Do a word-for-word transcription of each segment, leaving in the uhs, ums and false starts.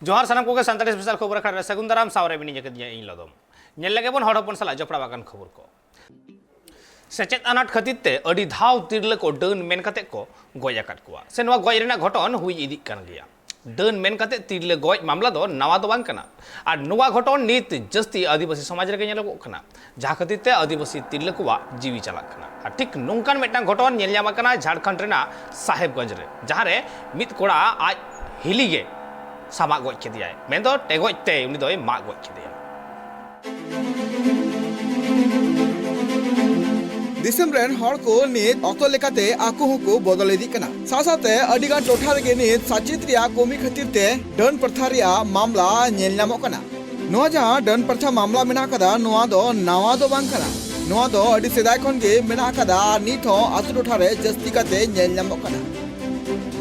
ᱡᱚᱦᱟᱨ ᱥᱟᱱᱟᱢ ᱠᱚᱜᱮ ᱥᱟᱱᱛᱟᱲᱤ ᱥᱯᱮᱥᱟᱞ ᱠᱷᱚᱵᱚᱨ ᱟᱠᱷᱲᱟ ᱨᱮ ᱥᱟᱹᱜᱩᱱ ᱫᱟᱨᱟᱢ᱾ ᱥᱟᱶᱨᱮ ᱢᱤᱱᱟᱹᱧ ᱟᱠᱟᱫᱤᱧᱟ ᱤᱧ ᱞᱚᱫᱚᱢ᱾ ᱧᱮᱞ ᱞᱮᱜᱮ ᱵᱚᱱ ᱦᱚᱲ ᱦᱚᱯᱚᱱ ᱥᱟᱞᱟᱜ ᱡᱚᱯᱲᱟᱣ ᱟᱠᱟᱱ ᱠᱷᱚᱵᱚᱨ ᱠᱚ᱾ ᱥᱮᱪᱮᱫ ᱟᱱᱟᱴ ᱠᱷᱟᱹᱛᱤᱨ ᱛᱮ ᱟᱹᱰᱤ ᱫᱷᱟᱣ ᱛᱤᱨᱞᱟᱹ ᱠᱚ ᱰᱟᱹᱱ ᱢᱮᱱ ᱠᱟᱛᱮ ᱠᱚ ᱜᱚᱡ ᱟᱠᱟᱫ ᱠᱚᱣᱟ, ᱥᱮ ᱱᱚᱣᱟ ᱜᱚᱡ ᱨᱮᱱᱟᱜ ᱜᱷᱚᱴᱚᱱ ᱦᱩᱭ ᱤᱫᱤᱜ ᱠᱟᱱ ᱜᱮᱭᱟ᱾ ᱰᱟᱹᱱ ᱢᱮᱱ ᱠᱟᱛᱮ ᱛᱤᱨᱞᱟᱹ ᱜᱚᱡ ᱢᱟᱢᱞᱟ ᱫᱚ ᱱᱟᱣᱟ ᱫᱚ ᱵᱟᱝ ᱠᱟᱱᱟ, ᱟᱨ ᱱᱚᱣᱟ ᱜᱷᱚᱴᱚᱱ ᱱᱤᱛ ᱡᱟᱹᱥᱛᱤ ᱟᱹᱫᱤᱵᱟᱹᱥᱤ ᱥᱚᱢᱟᱡᱽ ᱨᱮᱜᱮ ᱧᱮᱞᱚᱜᱚᱜ ᱠᱟᱱᱟ, ᱡᱟᱦᱟᱸ ᱠᱷᱟᱹᱛᱤᱨ ᱛᱮ ᱟᱹᱫᱤᱵᱟᱹᱥᱤ ᱛᱤᱨᱞᱟᱹ ᱠᱚᱣᱟᱜ ᱡᱤᱣᱤ ᱪᱟᱞᱟᱜ ᱠᱟᱱᱟ᱾ ᱟᱨ ᱴᱷᱤᱠ ᱱᱚᱝᱠᱟᱱ ᱢᱤᱫᱴᱟᱝ ᱜᱷᱚᱴᱚᱱ ᱧᱮᱞ ᱧᱟᱢ ᱟᱠᱟᱱᱟ ᱡᱷᱟᱲᱠᱷᱚᱸᱰ ᱨᱮᱱᱟᱜ ᱥᱟᱦᱮᱵᱽᱜᱚᱸᱡᱽ ᱨᱮ, ᱡᱟᱦᱟᱸ ᱨᱮ ᱢᱤᱫ ᱠᱚᱲᱟ ᱟᱡ ᱦᱤᱞᱤ ᱜᱮ ᱥᱟᱢᱟᱜ ᱜᱚᱡ ᱠᱮᱫᱮᱭᱟᱭ, ᱢᱮᱱᱫᱚ ᱴᱮᱸᱜᱚᱡ ᱛᱮ ᱩᱱᱤ ᱫᱚᱭ ᱢᱟᱜ ᱜᱚᱡ ᱠᱮᱫᱮᱭᱟ᱾ ᱫᱤᱥᱚᱢ ᱨᱮᱱ ᱦᱚᱲ ᱠᱚ ᱱᱤᱛ ᱚᱠᱛᱚ ᱞᱮᱠᱟᱛᱮ ᱟᱠᱚ ᱦᱚᱸᱠᱚ ᱵᱚᱫᱚᱞ ᱤᱫᱤᱜ ᱠᱟᱱᱟ᱾ ᱥᱟᱶ ᱥᱟᱶᱛᱮ ᱟᱹᱰᱤ ᱜᱟᱱ ᱴᱚᱴᱷᱟ ᱨᱮᱜᱮ ᱱᱤᱛ ᱥᱟᱪᱮᱛ ᱨᱮᱭᱟᱜ ᱠᱚᱢᱤ ᱠᱷᱟᱹᱛᱤᱨ ᱛᱮ ᱰᱟᱹᱱ ᱯᱨᱚᱛᱷᱟ ᱨᱮᱭᱟᱜ ᱢᱟᱢᱞᱟ ᱧᱮᱞ ᱧᱟᱢᱚᱜ ᱠᱟᱱᱟ᱾ ᱱᱚᱣᱟ ᱡᱟᱦᱟᱸ ᱰᱟᱹᱱ ᱯᱨᱚᱛᱷᱟ ᱢᱟᱢᱞᱟ ᱢᱮᱱᱟᱜ ᱟᱠᱟᱫᱟ, ᱱᱚᱣᱟ ᱫᱚ ᱱᱟᱣᱟ ᱫᱚ ᱵᱟᱝ ᱠᱟᱱᱟ᱾ ᱱᱚᱣᱟ ᱫᱚ ᱟᱹᱰᱤ ᱥᱮᱫᱟᱭ ᱠᱷᱚᱱ ᱜᱮ ᱢᱮᱱᱟᱜ ᱟᱠᱟᱫᱟ ᱟᱨ ᱱᱤᱛ ᱦᱚᱸ ᱟᱛᱳ ᱴᱚᱴᱷᱟ ᱨᱮ ᱡᱟᱹᱥᱛᱤ ᱠᱟᱛᱮ ᱧᱮᱞ ᱧᱟᱢᱚᱜ ᱠᱟᱱᱟ᱾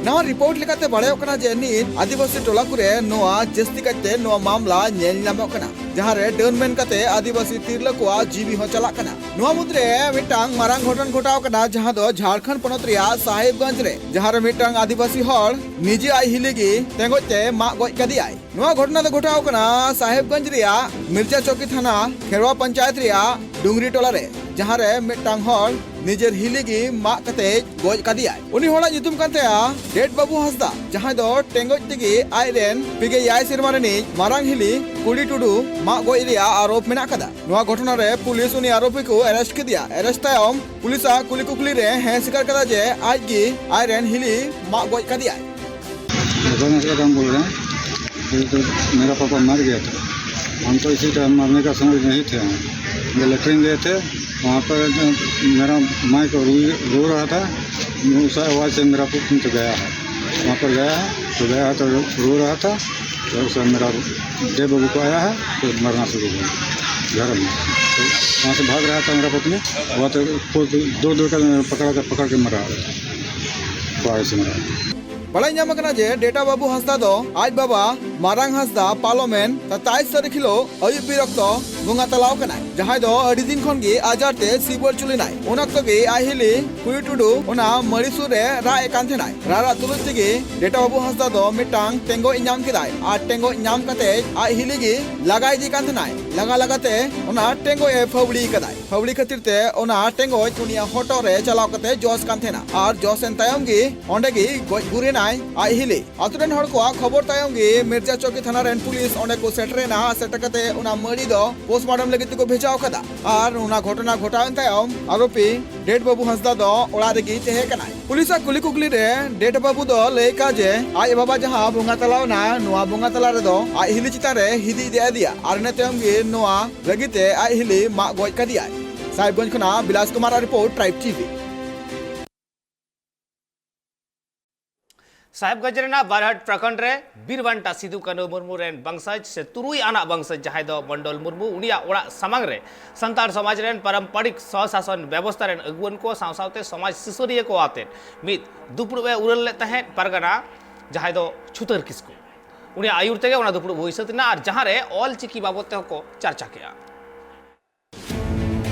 ᱱᱟᱣᱟ ᱨᱤᱯᱳᱨᱴ ᱞᱮᱠᱟᱛᱮ ᱵᱟᱲᱟᱭᱚᱜ ᱠᱟᱱᱟ ᱡᱮ ᱱᱤᱛ ᱟᱹᱫᱤᱵᱟᱹᱥᱤ ᱴᱚᱞᱟ ᱠᱚᱨᱮ ᱱᱚᱣᱟ ᱡᱟᱹᱥᱛᱤ ᱠᱟᱛᱮ ᱱᱚᱣᱟ ᱢᱟᱢᱞᱟ ᱧᱮᱞ ᱧᱟᱢᱚᱜ ᱠᱟᱱᱟ, ᱡᱟᱦᱟᱸ ᱨᱮ ᱰᱟᱹᱱ ᱢᱮᱱ ᱠᱟᱛᱮ ᱟᱹᱫᱤᱵᱟᱹᱥᱤ ᱛᱤᱨᱞᱟᱹ ᱠᱚᱣᱟᱜ ᱡᱤᱣᱤ ᱦᱚᱸ ᱪᱟᱞᱟᱜ ᱠᱟᱱᱟ᱾ ᱱᱚᱣᱟ ᱢᱩᱫᱽᱨᱮ ᱢᱤᱫᱴᱟᱝ ᱢᱟᱨᱟᱝ ᱜᱷᱚᱴᱚᱱ ᱜᱷᱚᱴᱟᱣ ᱠᱟᱱᱟ, ᱡᱟᱦᱟᱸ ᱫᱚ ᱡᱷᱟᱲᱠᱷᱚᱸᱰ ᱯᱚᱱᱚᱛ ᱨᱮᱭᱟᱜ ᱥᱟᱦᱮᱵᱽᱜᱚᱸᱡᱽ ᱨᱮ, ᱡᱟᱦᱟᱸ ᱨᱮ ᱢᱤᱫᱴᱟᱝ ᱟᱹᱫᱤᱵᱟᱹᱥᱤ ᱦᱚᱲ ᱱᱤᱡᱮ ᱟᱡ ᱦᱤᱞᱤ ᱜᱮ ᱴᱮᱸᱜᱚᱡ ᱛᱮ ᱢᱟᱜ ᱜᱚᱡ ᱠᱟᱫᱮᱭᱟᱭ᱾ ᱱᱚᱣᱟ ᱜᱷᱚᱴᱚᱱᱟ ᱫᱚ ᱜᱷᱚᱴᱟᱣ ᱠᱟᱱᱟ ᱥᱟᱦᱮᱵᱽᱜᱚᱸᱡᱽ ᱨᱮᱭᱟᱜ ᱢᱤᱨᱡᱟ ᱪᱚᱣᱠᱤ ᱛᱷᱟᱱᱟ ᱠᱷᱮᱨᱣᱟ ᱯᱚᱧᱪᱟᱭᱮᱛ ᱨᱮᱭᱟᱜ ᱰᱩᱝᱨᱤ ᱴᱚᱞᱟ ᱨᱮ, ᱡᱟᱦᱟᱸ ᱨᱮ ᱢᱤᱫᱴᱟᱝ ᱦᱚᱲ ᱱᱤᱡᱮᱨ ᱦᱤᱞᱤ ᱜᱮ ᱢᱟᱜ ᱠᱟᱛᱮ ᱜᱚᱡ ᱠᱟᱫᱮᱭᱟᱭ᱾ ᱩᱱᱤ ᱦᱚᱲᱟᱜ ᱧᱩᱛᱩᱢ ᱠᱟᱱ ᱛᱟᱭᱟ ᱰᱮᱴ ᱵᱟᱹᱵᱩ ᱦᱟᱸᱥᱫᱟ, ᱡᱟᱦᱟᱸᱭ ᱫᱚ ᱴᱮᱸᱜᱚᱡ ᱛᱮᱜᱮ ᱟᱡ ᱨᱮᱱ ᱯᱮᱜᱮ ᱮᱭᱟᱭ ᱥᱮᱨᱢᱟ ᱨᱤᱱᱤᱡ ᱢᱟᱨᱟᱝ ᱦᱤᱞᱤ ᱠᱩᱲᱤ ᱴᱩᱰᱩ ᱢᱟᱜ ᱜᱚᱡ ᱨᱮᱭᱟᱜ ᱟᱨᱳᱯ ᱢᱮᱱᱟᱜ ᱟᱠᱟᱫᱟ᱾ ᱱᱚᱣᱟ ᱜᱷᱚᱴᱚᱱᱟ ᱨᱮ ᱯᱩᱞᱤᱥ ᱩᱱᱤ ᱟᱨᱳᱯᱤ ᱠᱚ ᱟᱨᱮᱥᱴ ᱠᱮᱫᱮᱭᱟ᱾ ᱟᱨᱮᱥᱴ ᱛᱟᱭᱚᱢ ᱯᱩᱞᱤᱥ ᱟᱜ ᱠᱩᱞᱤ ᱠᱩᱠᱞᱤ ᱨᱮ ᱦᱮᱸ ᱥᱤᱠᱟᱨ ᱠᱟᱫᱟ ᱡᱮ ᱟᱡ ᱜᱮ ᱟᱡ ᱨᱮᱱ ᱦᱤᱞᱤ ᱢᱟᱜ ᱜᱚᱡ ᱠᱟᱫᱮᱭᱟᱭ᱾ बदमाश का काम बोल रहे हैं। ये तो मेरा पापा मर गया था, हम तो इसी टाइम मरने का समझ नहीं थे। हम ये लेटरिन गए थे, वहाँ पर जो मेरा माई को रो, रो रहा था, उस आवाज़ से मेरा पुत्र तो गया है। वहाँ पर गया है, तो गया है तो रो, रो रहा था, तो उस समय मेरा डेड बॉडी को आया है, तो मरना शुरू हुआ घर में। तो वहाँ से भाग रहा था मेरा पत्नी, वहाँ तो खुद दौड़ दौड़ कर पकड़ा कर, पकड़ के मरा, बारिश में। ᱵᱟᱲᱟᱭ ᱧᱟᱢ ᱟᱠᱟᱱᱟ ᱡᱮ ᱰᱮᱴᱟ ᱵᱟᱹᱵᱩ ᱦᱟᱸᱥᱫᱟ ᱫᱚ ᱟᱡ ᱵᱟᱵᱟ ᱢᱟᱨᱟᱝ ᱦᱟᱸᱥᱫᱟ ᱯᱟᱨᱞᱟᱢᱮᱱᱴ ᱥᱟᱛᱟᱭᱤᱥ ᱛᱟᱹᱨᱤᱠᱷ ᱦᱤᱞᱳᱜ ᱟᱹᱭᱩᱵ ᱵᱮᱨ ᱚᱠᱛᱚ ᱵᱚᱸᱜᱟ ᱛᱟᱞᱟᱣ ᱠᱟᱱᱟᱭ, ᱡᱟᱦᱟᱸᱭ ᱫᱚ ᱟᱹᱰᱤ ᱫᱤᱱ ᱠᱷᱚᱱ ᱜᱮ ᱟᱡᱟᱨ ᱛᱮ ᱥᱤᱵᱚᱨ ᱪᱩᱞᱤᱱᱟᱭ᱾ ᱩᱱ ᱚᱠᱛᱚ ᱜᱮ ᱟᱡ ᱦᱤᱞᱤ ᱠᱩᱭᱩ ᱴᱩᱰᱩ ᱚᱱᱟ ᱢᱟᱹᱲᱤ ᱥᱩᱨ ᱨᱮ ᱨᱟᱜ ᱮᱫ ᱠᱟᱱ ᱛᱟᱦᱮᱱᱟᱭ᱾ ᱨᱟᱨᱟᱜ ᱛᱩᱞᱩᱡ ᱛᱮᱜᱮ ᱰᱮᱴᱟ ᱵᱟᱹᱵᱩ ᱦᱟᱸᱥᱫᱟ ᱫᱚ ᱢᱤᱫᱴᱟᱝ ᱴᱮᱸᱜᱚᱡ ᱧᱟᱢ ᱠᱮᱫᱟᱭ ᱟᱨ ᱴᱮᱸᱜᱚᱡ ᱧᱟᱢ ᱠᱟᱛᱮ ᱟᱡ ᱦᱤᱞᱤ ᱜᱮ ᱞᱟᱜᱟ ᱤᱫᱤ ᱠᱟᱱ ᱛᱟᱦᱮᱱᱟᱭ᱾ ᱞᱟᱜᱟ ᱞᱟᱜᱟ ᱛᱮ ᱚᱱᱟ ᱴᱮᱸᱜᱚᱡ ᱮ ᱯᱷᱟᱹᱵᱽᱲᱤ ᱠᱟᱫᱟᱭ᱾ ᱯᱷᱟᱹᱵᱽᱲᱤ ᱠᱷᱟᱹᱛᱤᱨ ᱛᱮ ᱚᱱᱟ ᱴᱮᱸᱜᱚᱡ ᱩᱱᱤᱭᱟᱜ ᱦᱚᱴᱚᱜ ᱨᱮ ᱪᱟᱞᱟᱣ ᱠᱟᱛᱮ ᱡᱚᱥ ᱠᱟᱱ ᱛᱟᱦᱮᱱᱟ ᱟᱨ ᱡᱚᱥ ᱮᱱ ᱛᱟᱭᱚᱢ ᱜᱮ ᱚᱸᱰᱮ ᱜᱮ ᱜᱚᱡ ᱜᱩᱨ ᱮᱱᱟᱭ ᱟᱡ ᱦᱤᱞᱤ᱾ ᱟᱛᱳ ᱨᱮᱱ ᱦᱚᱲ ᱠᱚᱣᱟᱜ ᱠᱷᱚᱵᱚᱨ ᱛᱟᱭᱚᱢ ᱜᱮ ᱢᱤᱨᱡᱟ ᱪᱚᱣᱠᱤ ᱛᱷᱟᱱᱟ ᱨᱮᱱ ᱯᱩᱞᱤᱥ ᱚᱸᱰᱮ ᱠᱚ ᱥᱮᱴᱮᱨ ᱮᱱᱟ᱾ ᱥᱮᱴᱮᱨ ᱠᱟᱛᱮ ᱚᱱᱟ ᱢᱟᱹᱲᱤ ᱫᱚ ᱯᱳᱥᱴᱢᱚᱨᱴᱮᱢ ᱞᱟᱹᱜᱤᱫ ᱛᱮᱠᱚ ᱵᱷᱮᱡᱟᱣ ᱠᱟᱫᱟ ᱟᱨ ᱚᱱᱟ ᱜᱷᱚᱴᱚᱱᱟ ᱜᱷᱚᱴᱟᱣ ᱮᱱ ᱛᱟᱭᱚᱢ ᱟᱨᱳᱯᱤ ᱰᱮᱴ ᱵᱟᱹᱵᱩ ᱦᱟᱸᱥᱫᱟ ᱫᱚ ᱚᱲᱟᱜ ᱨᱮᱜᱮᱭ ᱛᱟᱦᱮᱸ ᱠᱟᱱᱟᱭ᱾ ᱯᱩᱞᱤᱥᱟᱜ ᱠᱩᱞᱤ ᱠᱩᱠᱞᱤ ᱨᱮ ᱰᱮᱴ ᱵᱟᱹᱵᱩ ᱫᱚ ᱞᱟᱹᱭ ᱠᱟᱜ ᱡᱮ ᱟᱡ ᱵᱟᱵᱟ ᱡᱟᱦᱟᱸ ᱵᱚᱸᱜᱟ ᱛᱟᱞᱟᱣ ᱮᱱᱟ, ᱱᱚᱣᱟ ᱵᱚᱸᱜᱟ ᱛᱟᱞᱟ ᱨᱮᱫᱚ ᱟᱡ ᱦᱤᱞᱤ ᱪᱮᱛᱟᱱ ᱨᱮ ᱦᱤᱫᱤᱡ ᱤᱫᱤ ᱟᱫᱮᱭᱟ ᱟᱨ ᱤᱱᱟᱹ ᱛᱟᱭᱚᱢ ᱜᱮ ᱱᱚᱣᱟ ᱨᱟᱹᱜᱤ ᱛᱮ ᱟᱡ ᱦᱤᱞᱤ ᱢᱟᱜ ᱜᱚᱡ ᱠᱟᱫᱮᱭᱟᱭ᱾ ᱥᱟᱦᱮᱵᱽᱜᱚᱸᱡᱽ ᱠᱷᱚᱱᱟᱜ ᱵᱤᱞᱟᱥ ᱠᱩᱢᱟᱨ ᱟᱜ ᱨᱤᱯᱳᱨᱴ, ᱴᱨᱟᱭᱤᱵᱽ ᱴᱤᱵᱷᱤ᱾ ᱥᱟᱦᱮᱵᱽᱜᱚᱸᱡᱽ ᱨᱮᱱᱟᱜ ᱵᱟᱨᱦᱟᱴ ᱯᱨᱚᱠᱷᱚᱸᱰ ᱨᱮ ᱵᱤᱨ ᱵᱟᱱᱴᱟ ᱥᱤᱫᱩ ᱠᱟᱹᱱᱦᱩ ᱢᱩᱨᱢᱩ ᱨᱮᱱ ᱵᱚᱝᱥᱚᱡᱽ ᱥᱮ ᱛᱩᱨᱩᱭ ᱟᱱᱟᱜ ᱵᱚᱝᱥᱚᱡᱽ, ᱡᱟᱦᱟᱸᱭ ᱫᱚ ᱢᱚᱱᱰᱚᱞ ᱢᱩᱨᱢᱩ, ᱩᱱᱤᱭᱟᱜ ᱚᱲᱟᱜ ᱥᱟᱢᱟᱝ ᱨᱮ ᱥᱟᱱᱛᱟᱲ ᱥᱚᱢᱟᱡᱽ ᱨᱮᱱ ᱯᱟᱨᱚᱢᱯᱚᱨᱤᱠ ᱥᱚ-ᱥᱟᱥᱚᱱ ᱵᱮᱵᱚᱥᱛᱷᱟ ᱨᱮᱱ ᱟᱹᱜᱩᱣᱟᱹᱱ ᱠᱚ ᱥᱟᱶ ᱥᱟᱶᱛᱮ ᱥᱚᱢᱟᱡᱽ ᱥᱩᱥᱟᱹᱨᱤᱭᱟᱹ ᱠᱚ ᱟᱛᱮᱫ ᱢᱤᱫ ᱫᱩᱯᱲᱩᱵ ᱮ ᱩᱨᱟᱹᱞ ᱞᱮᱫ ᱛᱟᱦᱮᱸᱫ ᱯᱟᱨᱜᱟᱱᱟ, ᱡᱟᱦᱟᱸᱭ ᱫᱚ ᱪᱷᱩᱛᱟᱹᱨ ᱠᱤᱥᱠᱩ᱾ ᱩᱱᱤᱭᱟᱜ ᱟᱹᱭᱩᱨ ᱛᱮᱜᱮ ᱚᱱᱟ ᱫᱩᱯᱲᱩᱵ ᱦᱩᱭ ᱥᱟᱹᱛ ᱮᱱᱟ ᱟᱨ ᱡᱟᱦᱟᱸ ᱨᱮ ᱚᱞ ᱪᱤᱠᱤ ᱵᱟᱵᱚᱫ ᱛᱮᱦᱚᱸ ᱠᱚ ᱪᱟᱨᱪᱟ ᱠᱮᱜᱼᱟ᱾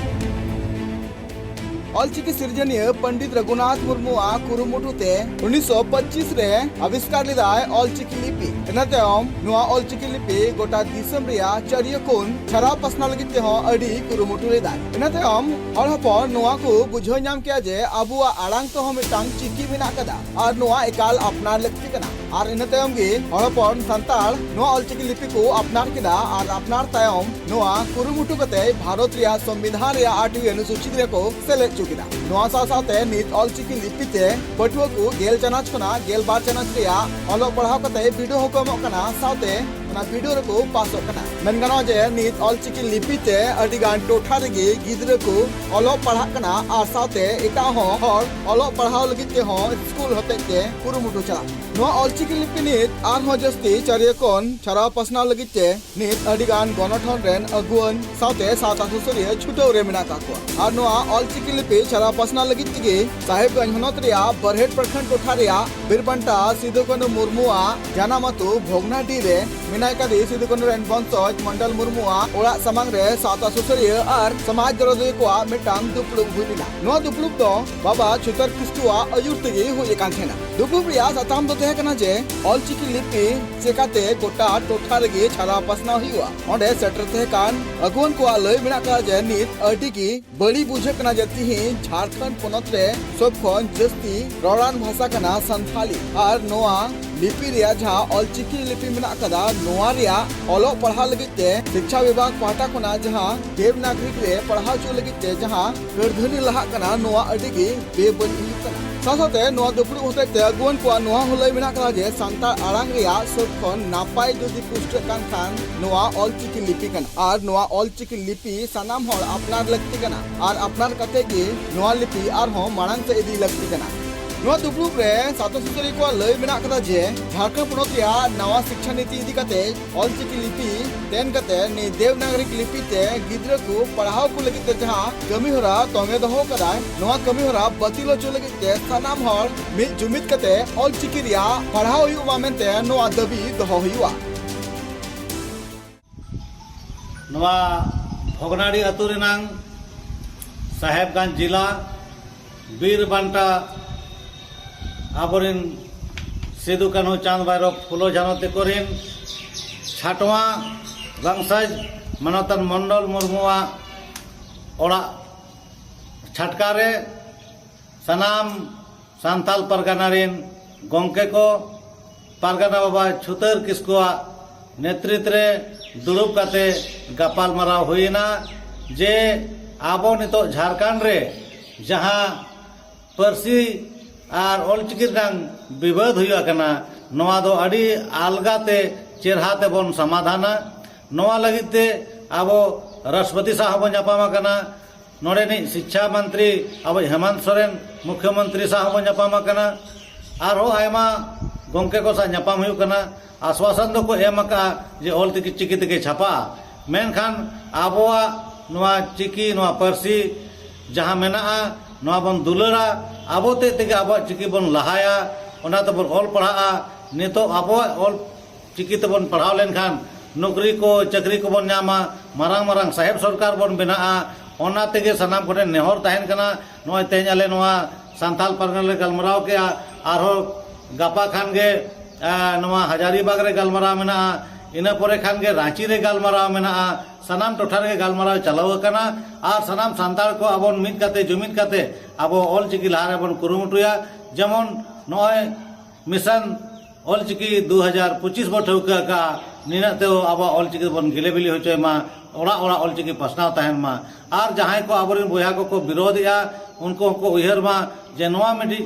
ᱚᱞᱪᱤᱠᱤ ᱥᱤᱨᱡᱚᱱᱤᱭᱟᱹ ᱯᱚᱱᱰᱤᱛ ᱨᱚᱜᱷᱩᱱᱟᱛᱷ ᱢᱩᱨᱢᱩᱣᱟᱜ ᱠᱩᱨᱩᱢᱩᱴᱩ ᱛᱮ ᱩᱱᱤᱥᱥᱚ ᱯᱚᱸᱪᱤᱥ ᱨᱮ ᱟᱵᱤᱥᱠᱟᱨ ᱞᱮᱫᱟᱭ ᱚᱞᱪᱤᱠᱤ ᱞᱤᱯᱤ᱾ ᱤᱱᱟᱹ ᱛᱟᱭᱚᱢ ᱱᱚᱣᱟ ᱚᱞᱪᱤᱠᱤ ᱞᱤᱯᱤ ᱜᱚᱴᱟ ᱫᱤᱥᱚᱢ ᱨᱮᱭᱟᱜ ᱪᱟᱹᱨᱤᱭᱟᱹ ᱠᱷᱚᱱ ᱪᱷᱟᱨᱟᱣ ᱯᱟᱥᱱᱟᱣ ᱞᱟᱹᱜᱤᱫ ᱛᱮᱦᱚᱸ ᱟᱹᱰᱤ ᱠᱩᱨᱩᱢᱩᱴᱩ ᱞᱮᱫᱟᱭ᱾ ᱤᱱᱟᱹ ᱛᱟᱭᱚᱢ ᱦᱚᱲ ᱦᱚᱯᱚᱱ ᱱᱚᱣᱟ ᱠᱚ ᱵᱩᱡᱷᱟᱹᱣ ᱧᱟᱢ ᱠᱮᱫᱟ ᱡᱮ ᱟᱵᱚᱣᱟᱜ ᱟᱲᱟᱝ ᱛᱮᱦᱚᱸ ᱢᱤᱫᱴᱟᱝ ᱪᱤᱠᱤ ᱢᱮᱱᱟᱜ ᱟᱠᱟᱫᱟ ᱟᱨ ᱱᱚᱣᱟ ᱮᱠᱟᱞ ᱟᱯᱱᱟᱨ ᱞᱟᱹᱠᱛᱤ ᱠᱟᱱᱟ᱾ ᱟᱨ ᱤᱱᱟᱹ ᱛᱟᱭᱚᱢ ᱜᱮ ᱦᱚᱲ ᱦᱚᱯᱚᱱ ᱥᱟᱱᱛᱟᱲ ᱱᱚᱣᱟ ᱚᱞᱪᱤᱠᱤ ᱞᱤᱯᱤ ᱠᱚ ᱟᱯᱱᱟᱨ ᱠᱮᱫᱟ ᱟᱨ ᱟᱯᱱᱟᱨ ᱛᱟᱭᱚᱢ ᱱᱚᱣᱟ ᱠᱩᱨᱩᱢᱩᱴᱩ ᱠᱟᱛᱮ ᱵᱷᱟᱨᱚᱛ ᱨᱮᱭᱟᱜ ᱥᱚᱝᱵᱤᱫᱷᱟᱱ ᱨᱮᱭᱟᱜ ᱟᱴᱷᱣᱤ ᱚᱱᱩᱥᱩᱪᱤ ᱨᱮᱠᱚ ᱥᱮᱞᱮᱫ ᱦᱚᱪᱚ ᱠᱮᱫᱟ᱾ ᱱᱚᱣᱟ ᱥᱟᱶ ᱥᱟᱶᱛᱮ ᱱᱤᱛ ᱚᱞᱪᱤᱠᱤ ᱞᱤᱯᱤ ᱛᱮ ᱯᱟᱹᱴᱷᱩᱣᱟᱹ ᱠᱚ ᱜᱮᱞ ᱪᱟᱱᱟᱪ ᱠᱷᱚᱱᱟᱜ ᱜᱮᱞ ᱵᱟᱨ ᱪᱟᱱᱟᱪ ᱨᱮᱭᱟᱜ ᱚᱞᱚᱜ ᱯᱟᱲᱦᱟᱣ ᱠᱟᱛᱮ ᱵᱤᱰᱟᱹᱣ ᱦᱚᱸᱠᱚ ᱮᱢᱚᱜ ᱠᱟᱱᱟ, ᱥᱟᱶᱛᱮ ᱚᱱᱟ ᱵᱤᱰᱟᱹᱣ ᱨᱮᱠᱚ ᱯᱟᱥᱚᱜ ᱠᱟᱱᱟ᱾ ᱢᱮᱱ ᱜᱟᱱᱚᱜᱼᱟ ᱡᱮ ᱱᱤᱛ ᱚᱞᱪᱤᱠᱤ ᱞᱤᱯᱤ ᱛᱮ ᱟᱹᱰᱤ ᱜᱟᱱ ᱴᱚᱴᱷᱟ ᱨᱮᱜᱮ ᱜᱤᱫᱽᱨᱟᱹ ᱠᱚ ᱚᱞᱚᱜ ᱯᱟᱲᱦᱟᱜ ᱠᱟᱱᱟ ᱟᱨ ᱥᱟᱶᱛᱮ ᱮᱴᱟᱜ ᱦᱚᱸ ᱦᱚᱲ ᱚᱞᱚᱜ ᱯᱟᱲᱦᱟᱣ ᱞᱟᱹᱜᱤᱫ ᱛᱮᱦᱚᱸ ᱥᱠᱩᱞ ᱦᱚᱛᱮᱡ ᱛᱮ ᱠᱩᱨᱩᱢᱩᱴᱩ ᱪᱟᱞᱟᱜ ᱠᱟᱱᱟ᱾ ᱱᱚᱣᱟ ᱚᱞᱪᱤᱠᱤ ᱞᱤᱯᱤ ᱱᱤᱛ ᱟᱨᱦᱚᱸ ᱡᱟᱹᱥᱛᱤ ᱪᱟᱹᱨᱤᱭᱟᱹ ᱠᱷᱚᱱ ᱪᱷᱟᱨᱟᱣ ᱯᱟᱥᱱᱟᱣ ᱞᱟᱹᱜᱤᱫ ᱛᱮ ᱱᱤᱛ ᱟᱹᱰᱤ ᱜᱟᱱ ᱜᱚᱱᱚᱴᱷᱚᱱ ᱨᱮᱱ ᱟᱹᱜᱩᱣᱟᱹᱱ ᱥᱟᱶᱛᱮ ᱥᱟᱶᱛᱟ ᱥᱩᱥᱟᱹᱨᱤᱭᱟᱹ ᱪᱷᱩᱴᱟᱹᱣ ᱨᱮ ᱢᱮᱱᱟᱜ ᱟᱠᱟᱫ ᱠᱚᱣᱟ᱾ ᱟᱨ ᱱᱚᱣᱟ ᱚᱞᱪᱤᱠᱤ ᱞᱤᱯᱤ ᱪᱷᱟᱨᱟᱣ ᱯᱟᱥᱱᱟᱣ ᱞᱟᱹᱜᱤᱫ ᱛᱮᱜᱮ ᱥᱟᱦᱮᱵᱽᱜᱚᱸᱡᱽ ᱦᱚᱱᱚᱛ ᱨᱮᱭᱟᱜ ᱵᱟᱨᱦᱮᱴ ᱯᱨᱚᱠᱷᱚᱸᱰ ᱴᱚᱴᱷᱟ ᱨᱮᱭᱟᱜ ᱵᱤᱨᱵᱟᱱᱴᱟ ᱥᱤᱫᱩ ᱠᱟᱹᱱᱦᱩ ᱢᱩᱨᱢᱩᱣᱟᱜ ᱡᱟᱱᱟᱢ ᱟᱹᱛᱩ ᱵᱷᱚᱜᱽᱱᱟᱰᱤ ᱨᱮ ᱱᱟᱭᱠᱟᱫᱤ ᱥᱤᱫᱩ ᱠᱟᱹᱱᱦᱩ ᱨᱮᱱ ᱵᱚᱝᱥᱚᱡᱽ ᱢᱚᱱᱰᱚᱞ ᱢᱩᱨᱢᱩᱣᱟᱜ ᱚᱲᱟᱜ ᱥᱟᱢᱟᱝ ᱨᱮ ᱥᱟᱶᱛᱟ ᱥᱩᱥᱟᱹᱨᱤᱭᱟᱹ ᱟᱨ ᱥᱚᱢᱟᱡᱽ ᱫᱚᱨᱚᱫᱤᱭᱟᱹ ᱠᱚᱣᱟᱜ ᱢᱤᱫᱴᱟᱝ ᱫᱩᱯᱲᱩᱵ ᱦᱩᱭ ᱞᱮᱱᱟ᱾ ᱱᱚᱣᱟ ᱫᱩᱯᱲᱩᱵ ᱫᱚ ᱵᱟᱵᱟ ᱪᱷᱩᱛᱟᱹᱨ ᱠᱤᱥᱠᱩᱣᱟᱜ ᱟᱹᱭᱩᱨ ᱛᱮᱜᱮ ᱦᱩᱭ ᱟᱠᱟᱱ ᱛᱟᱦᱮᱱᱟ᱾ ᱫᱩᱯᱲᱩᱵ ᱨᱮᱭᱟᱜ ᱥᱟᱛᱟᱢ ᱫᱚ ᱛᱟᱦᱮᱸ ᱠᱟᱱᱟ ᱡᱮ ᱚᱞᱪᱤᱠᱤ ᱞᱤᱯᱤ ᱪᱮᱠᱟᱛᱮ ᱜᱚᱴᱟ ᱴᱚᱴᱷᱟ ᱨᱮᱜᱮ ᱪᱷᱟᱨᱟᱣ ᱯᱟᱥᱱᱟᱣ ᱦᱩᱭᱩᱜᱼᱟ᱾ ᱚᱸᱰᱮ ᱥᱮᱴᱮᱨ ᱛᱟᱦᱮᱸ ᱠᱟᱱ ᱟᱹᱜᱩᱣᱟᱹᱱ ᱠᱚᱣᱟᱜ ᱞᱟᱹᱭ ᱢᱮᱱᱟᱜ ᱠᱟᱫᱟ ᱡᱮ ᱱᱤᱛ ᱟᱹᱰᱤ ᱜᱮ ᱵᱟᱹᱲᱤᱡ ᱵᱩᱡᱷᱟᱹᱜ ᱠᱟᱱᱟ ᱡᱮ ᱛᱤᱦᱤᱧ ᱡᱷᱟᱲᱠᱷᱚᱸᱰ ᱯᱚᱱᱚᱛ ᱨᱮ ᱥᱚᱵ ᱠᱷᱚᱱ ᱡᱟᱹᱥᱛᱤ ᱨᱚᱲᱟᱱ ᱵᱷᱟᱥᱟ ᱠᱟᱱᱟ ᱥᱟᱱᱛᱷᱟᱞᱤ, ᱟᱨ ᱱᱚᱣᱟ ᱞᱤᱯᱤ ᱨᱮᱭᱟᱜ ᱡᱟᱦᱟᱸ ᱚᱞᱪᱤᱠᱤ ᱞᱤᱯᱤ ᱢᱮᱱᱟᱜ ᱠᱟᱫᱟ, ᱱᱚᱣᱟ ᱨᱮᱭᱟᱜ ᱚᱞᱚᱜ ᱯᱟᱲᱦᱟᱣ ᱞᱟᱹᱜᱤᱫ ᱛᱮ ᱥᱤᱠᱪᱷᱟ ᱵᱤᱵᱷᱟᱜᱽ ᱯᱟᱦᱴᱟ ᱠᱷᱚᱱᱟᱜ ᱡᱟᱦᱟᱸ ᱫᱮᱵᱽᱱᱟᱜᱽᱨᱤ ᱨᱮ ᱯᱟᱲᱦᱟᱣ ᱦᱚᱪᱚ ᱞᱟᱹᱜᱤᱫ ᱛᱮ ᱡᱟᱦᱟᱸ ᱠᱟᱹᱨᱫᱷᱟᱹᱱᱤ ᱞᱟᱦᱟᱜ ᱠᱟᱱᱟ, ᱱᱚᱣᱟ ᱟᱹᱰᱤ ᱜᱮ ᱵᱮᱵᱟᱹᱲᱤᱡ ᱦᱩᱭᱩᱜ ᱠᱟᱱᱟ᱾ ᱥᱟᱶ ᱥᱟᱶᱛᱮ ᱱᱚᱣᱟ ᱫᱩᱯᱲᱩᱵ ᱦᱚᱛᱮᱡ ᱛᱮ ᱟᱹᱜᱩᱣᱟᱹᱱ ᱠᱚᱣᱟᱜ ᱱᱚᱣᱟ ᱦᱚᱸ ᱞᱟᱹᱭ ᱢᱮᱱᱟᱜ ᱠᱟᱫᱟ ᱡᱮ ᱥᱟᱱᱛᱟᱲ ᱟᱲᱟᱝ ᱨᱮᱭᱟᱜ ᱥᱚᱵ ᱠᱷᱚᱱ ᱱᱟᱯᱟᱭ ᱡᱩᱫᱤ ᱯᱩᱥᱴᱟᱹᱜ ᱠᱟᱱ ᱠᱷᱟᱱ ᱱᱚᱣᱟ ᱚᱞᱪᱤᱠᱤ ᱞᱤᱯᱤ ᱠᱟᱱᱟ, ᱟᱨ ᱱᱚᱣᱟ ᱚᱞᱪᱤᱠᱤ ᱞᱤᱯᱤ ᱥᱟᱱᱟᱢ ᱦᱚᱲ ᱟᱯᱱᱟᱨ ᱞᱟᱹᱠᱛᱤ ᱠᱟᱱᱟ ᱟᱨ ᱟᱯᱱᱟᱨ ᱠᱟᱛᱮ ᱜᱮ ᱱᱚᱣᱟ ᱞᱤᱯᱤ ᱟᱨᱦᱚᱸ ᱢᱟᱲᱟᱝ ᱥᱮᱫ ᱤᱫᱤ ᱞᱟᱹᱠᱛᱤ ᱠᱟᱱᱟ᱾ ᱱᱚᱣᱟ ᱫᱩᱯᱲᱩᱵ ᱨᱮ ᱥᱟᱶᱛᱟ ᱥᱩᱥᱟᱹᱨᱤᱭᱟᱹ ᱠᱚᱣᱟᱜ ᱞᱟᱹᱭ ᱢᱮᱱᱟᱜ ᱠᱟᱫᱟ ᱡᱮ ᱡᱷᱟᱲᱠᱷᱚᱸᱰ ᱯᱚᱱᱚᱛ ᱨᱮᱭᱟᱜ ᱱᱟᱣᱟ ᱥᱤᱠᱪᱷᱟ ᱱᱤᱛᱤ ᱤᱫᱤ ᱠᱟᱛᱮ ᱚᱞᱪᱤᱠᱤ ᱞᱤᱯᱤ ᱛᱮᱱ ᱠᱟᱛᱮ ᱱᱤ ᱫᱮᱵᱽᱱᱟᱜᱚᱨᱤ ᱞᱤᱯᱤ ᱛᱮ ᱜᱤᱫᱽᱨᱟᱹ ᱠᱚ ᱯᱟᱲᱦᱟᱣ ᱠᱚ ᱞᱟᱹᱜᱤᱫ ᱛᱮ ᱡᱟᱦᱟᱸ ᱠᱟᱹᱢᱤ ᱦᱚᱨᱟ ᱛᱚᱸᱜᱮ ᱫᱚᱦᱚ ᱠᱟᱫᱟᱭ, ᱱᱚᱣᱟ ᱠᱟᱹᱢᱤ ᱦᱚᱨᱟ ᱵᱟᱹᱛᱤᱞ ᱦᱚᱪᱚ ᱞᱟᱹᱜᱤᱫ ᱛᱮ ᱥᱟᱱᱟᱢ ᱦᱚᱲ ᱢᱤᱫ ᱡᱩᱢᱤᱫ ᱠᱟᱛᱮ ᱚᱞᱪᱤᱠᱤ ᱨᱮᱭᱟᱜ ᱯᱟᱲᱦᱟᱣ ᱦᱩᱭᱩᱜ ᱢᱟ ᱢᱮᱱᱛᱮ ᱱᱚᱣᱟ ᱫᱟᱹᱵᱤ ᱫᱚᱦᱚ ᱦᱩᱭᱩᱜᱼᱟ᱾ ᱱᱚᱣᱟ ᱵᱷᱚᱜᱽᱱᱟᱰᱤ ᱟᱹᱛᱩ ᱨᱮᱱᱟᱝ ᱥᱟᱦᱮᱵᱽᱜᱚᱸᱡᱽ ᱡᱤᱞᱟ ᱵᱤᱨ ᱵᱟᱱᱴᱟ ᱟᱵᱚᱨᱮᱱ ᱥᱤᱫᱩ ᱠᱟᱹᱱᱦᱩ ᱪᱟᱸᱫᱽ ᱵᱷᱟᱭᱨᱚ ᱯᱷᱩᱞᱳ ᱡᱷᱟᱱᱚ ᱛᱮᱠᱚ ᱨᱮᱱ ᱪᱷᱟᱴᱣᱟ ᱵᱟᱝᱥᱟᱡᱽ ᱢᱟᱱᱚᱛᱟᱱ ᱢᱚᱱᱰᱚᱞ ᱢᱩᱨᱢᱩᱣᱟᱜ ᱚᱲᱟᱜ ᱪᱷᱟᱴᱠᱟ ᱨᱮ ᱥᱟᱱᱟᱢ ᱥᱟᱱᱛᱟᱞ ᱯᱟᱨᱜᱟᱱᱟ ᱨᱮᱱ ᱜᱚᱢᱠᱮ ᱠᱚ, ᱯᱟᱨᱜᱟᱱᱟ ᱵᱟᱵᱟ ᱪᱷᱩᱛᱟᱹᱨ ᱠᱤᱥᱠᱩᱣᱟᱜ ᱱᱮᱛᱨᱤᱛ ᱨᱮ ᱫᱩᱲᱩᱵ ᱠᱟᱛᱮ ᱜᱟᱯᱟᱞ ᱢᱟᱨᱟᱣ ᱦᱩᱭᱮᱱᱟ ᱡᱮ ᱟᱵᱚ ᱱᱤᱛᱚᱜ ᱡᱷᱟᱲᱠᱷᱚᱸᱰ ᱨᱮ ᱡᱟᱦᱟᱸ ᱯᱟᱹᱨᱥᱤ ᱟᱨ ᱚᱞᱪᱤᱠᱤ ᱨᱮᱱᱟᱜ ᱵᱤᱵᱟᱹᱫ ᱦᱩᱭᱩᱜ ᱠᱟᱱᱟ, ᱱᱚᱣᱟ ᱫᱚ ᱟᱹᱰᱤ ᱟᱞᱜᱟ ᱛᱮ ᱪᱮᱨᱦᱟ ᱛᱮᱵᱚᱱ ᱥᱚᱢᱟᱫᱷᱟᱱᱟ᱾ ᱱᱚᱣᱟ ᱞᱟᱹᱜᱤᱫ ᱛᱮ ᱟᱵᱚ ᱨᱟᱥᱴᱨᱚᱯᱚᱛᱤ ᱥᱟᱶ ᱦᱚᱸᱵᱚᱱ ᱧᱟᱯᱟᱢ ᱟᱠᱟᱱᱟ, ᱱᱚᱰᱮᱱᱤᱡ ᱥᱤᱠᱪᱷᱟ ᱢᱚᱱᱛᱨᱤ ᱟᱵᱚ ᱦᱮᱢᱟᱱᱛ ᱥᱚᱨᱮᱱ ᱢᱩᱠᱷᱭᱚᱢᱚᱱᱛᱨᱤ ᱥᱟᱶ ᱦᱚᱸᱵᱚᱱ ᱧᱟᱯᱟᱢ ᱟᱠᱟᱱᱟ, ᱟᱨᱦᱚᱸ ᱟᱭᱢᱟ ᱜᱚᱢᱠᱮ ᱠᱚ ᱥᱟᱶ ᱧᱟᱯᱟᱢ ᱦᱩᱭᱩᱜ ᱠᱟᱱᱟ᱾ ᱟᱥᱣᱟᱥᱚᱱ ᱫᱚᱠᱚ ᱮᱢ ᱟᱠᱟᱫᱼᱟ ᱡᱮ ᱚᱞ ᱪᱤᱠᱤ ᱪᱤᱠᱤ ᱛᱮᱜᱮ ᱪᱷᱟᱯᱟᱜᱼᱟ, ᱢᱮᱱᱠᱷᱟᱱ ᱟᱵᱚᱣᱟᱜ ᱱᱚᱣᱟ ᱪᱤᱠᱤ, ᱱᱚᱣᱟ ᱯᱟᱹᱨᱥᱤ ᱡᱟᱦᱟᱸ ᱢᱮᱱᱟᱜᱼᱟ, ᱱᱚᱣᱟ ᱵᱚᱱ ᱫᱩᱞᱟᱹᱲᱟ, ᱟᱵᱚ ᱛᱮᱫ ᱛᱮᱜᱮ ᱟᱵᱚᱣᱟᱜ ᱪᱤᱠᱤ ᱵᱚᱱ ᱞᱟᱦᱟᱭᱟ, ᱚᱱᱟ ᱛᱮᱵᱚᱱ ᱚᱞ ᱯᱟᱲᱦᱟᱜᱼᱟ᱾ ᱱᱤᱛᱚᱜ ᱟᱵᱚᱣᱟᱜ ᱚᱞ ᱪᱤᱠᱤ ᱛᱮᱵᱚᱱ ᱯᱟᱲᱦᱟᱣ ᱞᱮᱱᱠᱷᱟᱱ ᱱᱚᱠᱨᱤ ᱠᱚ ᱪᱟᱹᱠᱨᱤ ᱠᱚᱵᱚᱱ ᱧᱟᱢᱟ, ᱢᱟᱨᱟᱝ ᱢᱟᱨᱟᱝ ᱥᱟᱦᱮᱵᱽ ᱥᱚᱨᱠᱟᱨ ᱵᱚᱱ ᱵᱮᱱᱟᱜᱼᱟ᱾ ᱚᱱᱟ ᱛᱮᱜᱮ ᱥᱟᱱᱟᱢ ᱠᱚᱴᱷᱮᱱ ᱱᱮᱦᱚᱨ ᱛᱟᱦᱮᱱ ᱠᱟᱱᱟ, ᱱᱚᱜᱼᱚᱭ ᱛᱮᱦᱮᱧ ᱟᱞᱮ ᱱᱚᱣᱟ ᱥᱟᱱᱛᱟᱞ ᱯᱟᱨᱜᱟᱱᱟ ᱞᱮ ᱜᱟᱞᱢᱟᱨᱟᱣ ᱠᱮᱜᱼᱟ, ᱟᱨᱦᱚᱸ ᱜᱟᱯᱟ ᱠᱷᱟᱱ ᱜᱮ ᱮ, ᱱᱚᱣᱟ ᱦᱟᱡᱟᱨᱤᱵᱟᱜᱽ ᱨᱮ ᱜᱟᱞᱢᱟᱨᱟᱣ ᱢᱮᱱᱟᱜᱼᱟ, ᱤᱱᱟᱹ ᱯᱚᱨᱮ ᱠᱷᱟᱱ ᱜᱮ ᱨᱟᱸᱪᱤ ᱨᱮ ᱜᱟᱞᱢᱟᱨᱟᱣ ᱢᱮᱱᱟᱜᱼᱟ᱾ ᱥᱟᱱᱟᱢ ᱴᱚᱴᱷᱟ ᱨᱮᱜᱮ ᱜᱟᱞᱢᱟᱨᱟᱣ ᱪᱟᱞᱟᱣ ᱟᱠᱟᱱᱟ᱾ ᱟᱨ ᱥᱟᱱᱟᱢ ᱥᱟᱱᱛᱟᱲ ᱠᱚ ᱟᱵᱚᱱ ᱢᱤᱫ ᱠᱟᱛᱮ, ᱡᱩᱢᱤᱫ ᱠᱟᱛᱮ ᱟᱵᱚ ᱚᱞ ᱪᱤᱠᱤ ᱞᱟᱦᱟ ᱨᱮᱵᱚᱱ ᱠᱩᱨᱩᱢᱩᱴᱩᱭᱟ᱾ ᱡᱮᱢᱚᱱ ᱱᱚᱜᱼᱚᱭ ᱢᱤᱥᱚᱱ ᱚᱞ ᱪᱤᱠᱤ ᱫᱩ ᱦᱟᱡᱟᱨ ᱯᱚᱸᱪᱤᱥ ᱵᱚ ᱴᱷᱟᱹᱣᱠᱟᱹ ᱟᱠᱟᱫᱼᱟ, ᱱᱤᱱᱟᱹᱜ ᱛᱮ ᱟᱵᱚᱣᱟᱜ ᱚᱞ ᱪᱤᱠᱤ ᱵᱚᱱ ᱜᱮᱞᱮ ᱵᱤᱞᱤ ᱦᱚᱪᱚᱭ ᱢᱟ, ᱚᱲᱟᱜ ᱚᱲᱟᱜ ᱚᱞ ᱪᱤᱠᱤ ᱯᱟᱥᱱᱟᱣ ᱛᱟᱦᱮᱱ ᱢᱟ᱾ ᱟᱨ ᱡᱟᱦᱟᱸᱭ ᱠᱚ ᱟᱵᱚᱨᱮᱱ ᱵᱚᱭᱦᱟ ᱠᱚᱠᱚ ᱵᱤᱨᱳᱫᱷᱮᱜᱼᱟ, ᱩᱱᱠᱩ ᱦᱚᱸᱠᱚ ᱩᱭᱦᱟᱹᱨ ᱢᱟ ᱡᱮ ᱱᱚᱣᱟ ᱢᱤᱫᱴᱤᱡ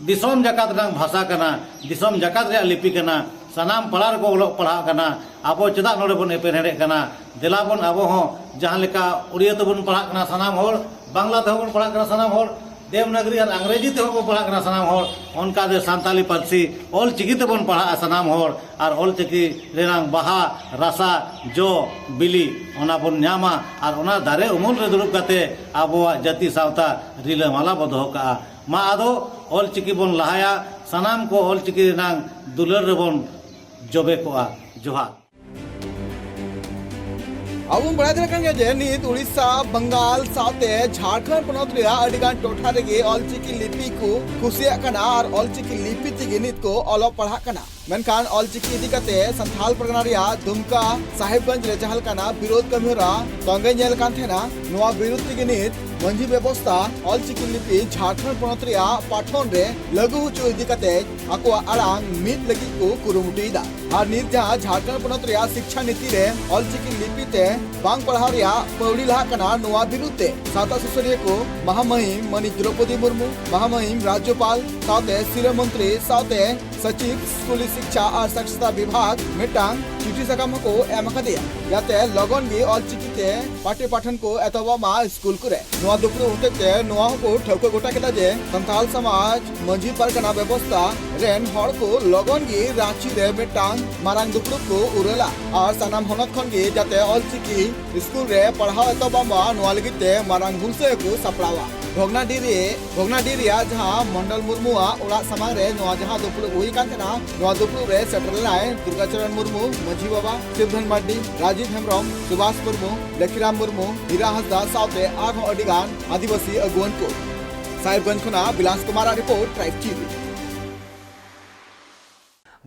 ᱫᱤᱥᱚᱢ ᱡᱟᱠᱟᱛ ᱨᱮᱱᱟᱜ ᱵᱷᱟᱥᱟ ᱠᱟᱱᱟ, ᱫᱤᱥᱚᱢ ᱡᱟᱠᱟᱛ ᱨᱮᱭᱟᱜ ᱞᱤᱯᱤ ᱠᱟᱱᱟ, ᱥᱟᱱᱟᱢ ᱯᱟᱲᱟ ᱨᱮᱠᱚ ᱚᱞᱚᱜ ᱯᱟᱲᱦᱟᱜ ᱠᱟᱱᱟ, ᱟᱵᱚ ᱪᱮᱫᱟᱜ ᱱᱚᱰᱮ ᱵᱚᱱ ᱮᱯᱮᱨᱦᱮᱸᱰᱮᱜ ᱠᱟᱱᱟ? ᱫᱮᱞᱟ ᱵᱚᱱ ᱟᱵᱚ ᱦᱚᱸ ᱡᱟᱦᱟᱸ ᱞᱮᱠᱟ ᱩᱲᱤᱭᱟ ᱛᱮᱵᱚᱱ ᱯᱟᱲᱦᱟᱜ ᱠᱟᱱᱟ ᱥᱟᱱᱟᱢ ᱦᱚᱲ, ᱵᱟᱝᱞᱟ ᱛᱮᱦᱚᱸ ᱵᱚᱱ ᱯᱟᱲᱦᱟᱜ ᱠᱟᱱᱟ ᱥᱟᱱᱟᱢ ᱦᱚᱲ, ᱫᱮᱵᱽᱱᱟᱜᱽᱨᱤ ᱟᱨ ᱤᱝᱨᱮᱡᱤ ᱛᱮᱦᱚᱸ ᱵᱚᱱ ᱯᱟᱲᱦᱟᱜ ᱠᱟᱱᱟ ᱥᱟᱱᱟᱢ ᱦᱚᱲ, ᱚᱱᱠᱟ ᱜᱮ ᱥᱟᱱᱛᱟᱞᱤ ᱯᱟᱹᱨᱥᱤ ᱚᱞ ᱪᱤᱠᱤ ᱛᱮᱵᱚᱱ ᱯᱟᱲᱦᱟᱜᱼᱟ ᱥᱟᱱᱟᱢ ᱦᱚᱲ, ᱟᱨ ᱚᱞ ᱪᱤᱠᱤ ᱨᱮᱱᱟᱜ ᱵᱟᱦᱟ, ᱨᱟᱥᱟ, ᱡᱚ, ᱵᱤᱞᱤ ᱚᱱᱟ ᱵᱚᱱ ᱧᱟᱢᱟ, ᱟᱨ ᱚᱱᱟ ᱫᱟᱨᱮ ᱩᱢᱩᱞ ᱨᱮ ᱫᱩᱲᱩᱵ ᱠᱟᱛᱮ ᱟᱵᱚᱣᱟᱜ ᱡᱟᱹᱛᱤ ᱥᱟᱶᱛᱟ ᱨᱤᱞᱟᱹᱢᱟᱞᱟ ᱵᱚ ᱫᱚᱦᱚ ᱠᱟᱜᱼᱟ᱾ ᱢᱟ ᱟᱫᱚ ᱚᱞ ᱪᱤᱠᱤ ᱵᱚᱱ ᱞᱟᱦᱟᱭᱟ, ᱥᱟᱱᱟᱢ ᱠᱚ ᱚᱞ ᱪᱤᱠᱤ ᱨᱮᱱᱟᱜ ᱫᱩᱞᱟᱹᱲ ᱨᱮᱵᱚᱱ ᱡᱚᱵᱮ ᱠᱚᱜᱼᱟ᱾ ᱡᱚᱦᱟᱨ᱾ ᱟᱵᱚ ᱵᱚᱱ ᱵᱟᱲᱟᱭ ᱫᱟᱲᱮᱭᱟᱜ ᱠᱟᱱ ᱜᱮᱭᱟ ᱡᱮ ᱱᱤᱛ ᱩᱲᱤᱥᱥᱟ, ᱵᱟᱝᱜᱟᱞ ᱥᱟᱶᱛᱮ ᱡᱷᱟᱲᱠᱷᱚᱸᱰ ᱯᱚᱱᱚᱛ ᱨᱮᱭᱟᱜ ᱟᱹᱰᱤ ᱜᱟᱱ ᱴᱚᱴᱷᱟ ᱨᱮᱜᱮ ᱚᱞᱪᱤᱠᱤ ᱞᱤᱯᱤ ᱠᱚ ᱠᱩᱥᱤᱭᱟᱜ ᱠᱟᱱᱟ ᱟᱨ ᱚᱞᱪᱤᱠᱤ ᱞᱤᱯᱤ ᱛᱮᱜᱮ ᱱᱤᱛ ᱠᱚ ᱚᱞᱚᱜ ᱯᱟᱲᱦᱟᱜ ᱠᱟᱱᱟ᱾ ᱢᱮᱱᱠᱷᱟᱱ ᱚᱞᱪᱤᱠᱤ ᱤᱫᱤ ᱠᱟᱛᱮ ᱥᱟᱱᱛᱷᱟᱞ ᱯᱟᱨᱜᱟᱱᱟ ᱨᱮᱭᱟᱜ ᱫᱩᱢᱠᱟ ᱥᱟᱦᱮᱵᱽᱜᱚᱸᱡᱽ ᱨᱮ ᱡᱟᱦᱟᱸ ᱞᱮᱠᱟᱱᱟᱜ ᱵᱤᱨᱳᱫᱷ ᱠᱟᱹᱢᱤ ᱦᱚᱨᱟ ᱛᱚᱸᱜᱮ ᱧᱮᱞ ᱠᱟᱱ ᱛᱟᱦᱮᱱᱟ, ᱱᱚᱣᱟ ᱵᱤᱨᱳᱫᱷ ᱛᱮᱜᱮ ᱱᱤᱛ ᱢᱟᱹᱡᱷᱤ ᱵᱮᱵᱚᱥᱛᱷᱟ ᱚᱞᱪᱤᱠᱤ ᱞᱤᱯᱤ ᱡᱷᱟᱲᱠᱷᱚᱸᱰ ᱯᱚᱱᱚᱛ ᱨᱮᱭᱟᱜ ᱯᱟᱴᱷᱚᱱ ᱨᱮ ᱞᱟᱹᱜᱩ ᱦᱚᱪᱚ ᱤᱫᱤ ᱠᱟᱛᱮ ᱟᱠᱚᱣᱟᱜ ᱟᱲᱟᱝ ᱢᱤᱫ ᱞᱟᱹᱜᱤᱫ ᱠᱚ ᱠᱩᱨᱩᱢᱩᱴᱩᱭᱮᱫᱟ᱾ ᱟᱨ ᱱᱤᱛ ᱡᱟᱦᱟᱸ ᱡᱷᱟᱲᱠᱷᱚᱸᱰ ᱯᱚᱱᱚᱛ ᱨᱮᱭᱟᱜ ᱥᱤᱠᱪᱷᱟ ᱱᱤᱛᱤ ᱨᱮ ᱚᱞᱪᱤᱠᱤ ᱞᱤᱯᱤ ᱛᱮ ᱵᱟᱝ ᱯᱟᱲᱦᱟᱣ ᱨᱮᱭᱟᱜ ᱯᱟᱹᱣᱲᱤ ᱞᱟᱦᱟᱜ ᱠᱟᱱᱟ, ᱱᱚᱣᱟ ᱵᱤᱨᱩᱫᱷ ᱛᱮ ᱥᱟᱶᱛᱟ ᱥᱩᱥᱟᱹᱨᱤᱭᱟᱹ ᱠᱚ ᱢᱟᱦᱟᱢᱟᱹᱦᱤᱢ ᱢᱟᱹᱱᱤᱡ ᱫᱨᱚᱯᱚᱫᱤ ᱢᱩᱨᱢᱩ, ᱢᱟᱦᱟᱢᱟᱹᱦᱤᱢ ᱨᱟᱡᱽᱡᱚᱯᱟᱞ ᱥᱟᱶᱛᱮ ᱥᱤᱨᱟᱹ ᱢᱚᱱᱛᱨᱤ ᱥᱟᱶᱛᱮ ᱥᱚᱪᱤᱵᱽ ᱥᱠᱩᱞᱤ ᱥᱤᱠᱪᱷᱟ ᱟᱨ ᱥᱟᱠᱷᱥᱟᱛᱟ ᱵᱤᱵᱷᱟᱜᱽ ᱢᱤᱫᱴᱟᱝ ᱪᱤᱴᱷᱤ ᱥᱟᱠᱟᱢ ᱦᱚᱸᱠᱚ ᱮᱢ ᱟᱠᱟᱫᱮᱭᱟ, ᱡᱟᱛᱮ ᱞᱚᱜᱚᱱ ᱜᱮ ᱚᱞᱪᱤᱠᱤ ᱛᱮ ᱯᱟᱴᱷᱮ ᱯᱟᱴᱷᱚᱱ ᱠᱚ ᱮᱛᱚᱦᱚᱵᱚᱜ ᱢᱟ ᱥᱠᱩᱞ ᱠᱚᱨᱮ᱾ ᱱᱚᱣᱟ ᱫᱩᱯᱲᱩᱵ ᱦᱚᱛᱮᱡ ᱛᱮ ᱱᱚᱣᱟ ᱦᱚᱸᱠᱚ ᱴᱷᱟᱹᱣᱠᱟᱹ ᱜᱚᱴᱟ ᱠᱮᱫᱟ ᱡᱮ ᱥᱟᱱᱛᱟᱞ ᱥᱚᱢᱟᱡᱽ ᱢᱟᱹᱡᱷᱤ ᱯᱟᱨᱜᱟᱱᱟ ᱵᱮᱵᱚᱥᱛᱟ ᱨᱮᱱ ᱦᱚᱲ ᱠᱚ ᱞᱚᱜᱚᱱ ᱜᱮ ᱨᱟᱸᱪᱤ ᱨᱮ ᱢᱤᱫᱴᱟᱝ ᱢᱟᱨᱟᱝ ᱫᱩᱯᱲᱩᱵ ᱠᱚ ᱩᱨᱟᱹᱞᱟ ᱟᱨ ᱥᱟᱱᱟᱢ ᱦᱚᱱᱚᱛ ᱠᱷᱚᱱ ᱜᱮ ᱡᱟᱛᱮ ᱚᱞᱪᱤᱠᱤ ᱥᱠᱩᱞ ᱨᱮ ᱯᱟᱲᱦᱟᱣ ᱮᱛᱚᱦᱚᱵᱚᱜ ᱢᱟ, ᱱᱚᱣᱟ ᱞᱟᱹᱜᱤᱫ ᱛᱮ ᱢᱟᱨᱟᱝ ᱦᱩᱞᱥᱟᱹᱭ ᱠᱚ ᱥᱟᱯᱲᱟᱣᱟ᱾ ᱵᱷᱚᱜᱽᱱᱟᱰᱤ ᱨᱮ ᱵᱷᱚᱜᱽᱱᱟᱰᱤ ᱨᱮᱭᱟᱜ ᱡᱟᱦᱟᱸ ᱢᱚᱱᱰᱚᱞ ᱢᱩᱨᱢᱩᱣᱟᱜ ᱚᱲᱟᱜ ᱥᱟᱢᱟᱝ ᱨᱮ ᱱᱚᱣᱟ ᱡᱟᱦᱟᱸ ᱫᱩᱯᱲᱩᱵ ᱦᱩᱭ ᱠᱟᱱ ᱛᱟᱦᱮᱱᱟ, ᱱᱚᱣᱟ ᱫᱩᱯᱲᱩᱵ ᱨᱮ ᱥᱮᱴᱮᱨ ᱞᱮᱱᱟᱭ ᱫᱩᱨᱜᱟᱪᱚᱨᱚᱱ ᱢᱩᱨᱢᱩ, ᱢᱟᱹᱡᱷᱤ ᱵᱟᱵᱟ ᱥᱤᱨᱫᱷᱚᱱ ᱢᱟᱨᱰᱤ, ᱨᱟᱡᱤᱵᱽ ᱦᱮᱢᱵᱨᱚᱢ, ᱥᱩᱵᱷᱟᱥ ᱢᱩᱨᱢᱩ, ᱞᱮᱠᱷᱤᱨᱟᱢ ᱢᱩᱨᱢᱩ, ᱦᱤᱨᱟ ᱦᱟᱸᱥᱫᱟ ᱥᱟᱶᱛᱮ ᱟᱨᱦᱚᱸ ᱟᱹᱰᱤ ᱜᱟᱱ ᱟᱹᱫᱤᱵᱟᱹᱥᱤ ᱟᱹᱜᱩᱣᱟᱹᱱ ᱠᱚ᱾ ᱥᱟᱦᱮᱵᱽᱜᱚᱸᱡᱽ ᱠᱷᱚᱱᱟᱜ ᱵᱤᱞᱟᱥ ᱠᱩᱢᱟᱨᱟᱜ ᱨᱤᱯᱳᱨᱴ, ᱴᱨᱟᱭᱤᱵᱽ ᱴᱤᱵᱷᱤ᱾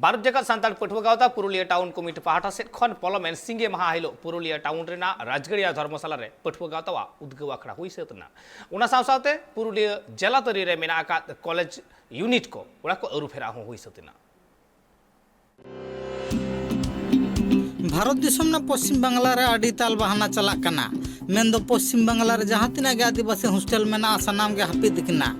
ᱵᱷᱟᱨᱚᱛ ᱡᱟᱠᱟᱛ ᱥᱟᱱᱛᱟᱲ ᱯᱟᱹᱴᱷᱩᱣᱟᱹ ᱜᱟᱶᱛᱟ ᱯᱩᱨᱩᱞᱤᱭᱟᱹ ᱴᱟᱣᱩᱱ ᱠᱚᱢᱤᱴᱤ ᱯᱟᱦᱴᱟ ᱥᱮᱫ ᱠᱷᱚᱱ ᱯᱚᱞᱚᱢᱮᱱ ᱥᱤᱸᱜᱮ ᱢᱟᱦᱟ ᱦᱤᱞᱳᱜ ᱯᱩᱨᱩᱞᱤᱭᱟᱹ ᱴᱟᱣᱩᱱ ᱨᱮᱱᱟᱜ ᱨᱟᱡᱽᱜᱟᱲᱤᱭᱟ ᱫᱷᱚᱨᱢᱚᱥᱟᱞᱟ ᱨᱮ ᱯᱟᱹᱴᱷᱩᱣᱟᱹ ᱜᱟᱶᱛᱟᱣᱟᱜ ᱩᱫᱽᱜᱟᱹᱣ ᱟᱠᱷᱲᱟ ᱦᱩᱭ ᱥᱟᱹᱛ ᱮᱱᱟ᱾ ᱚᱱᱟ ᱥᱟᱶ ᱥᱟᱶᱛᱮ ᱯᱩᱨᱩᱞᱤᱭᱟᱹ ᱡᱮᱞᱟ ᱛᱟᱹᱨᱤ ᱨᱮ ᱢᱮᱱᱟᱜ ᱟᱠᱟᱫ ᱠᱚᱞᱮᱡᱽ ᱭᱩᱱᱤᱴ ᱠᱚ, ᱚᱱᱟ ᱠᱚ ᱟᱹᱨᱩ ᱯᱷᱮᱨᱟᱣ ᱦᱚᱸ ᱦᱩᱭ ᱥᱟᱹᱛ ᱮᱱᱟ᱾ ᱵᱷᱟᱨᱚᱛ ᱫᱤᱥᱚᱢ ᱨᱮᱱᱟᱜ ᱯᱚᱥᱪᱤᱢ ᱵᱟᱝᱞᱟ ᱨᱮ ᱟᱹᱰᱤ ᱛᱟᱞ ᱵᱟᱦᱟᱱᱟ ᱪᱟᱞᱟᱜ ᱠᱟᱱᱟ᱾ ᱢᱮᱱᱫᱚ ᱯᱚᱥᱪᱤᱢ ᱵᱟᱝᱞᱟ ᱨᱮ ᱡᱟᱦᱟᱸ ᱛᱤᱱᱟᱹᱜ ᱜᱮ ᱟᱹᱫᱤᱵᱟᱹᱥᱤ ᱦᱳᱥᱴᱮᱞ ᱢᱮᱱᱟᱜᱼᱟ, ᱥᱟᱱᱟᱢ ᱜᱮ ᱦᱟᱹᱯᱤᱫ ᱟᱠᱟᱱᱟ᱾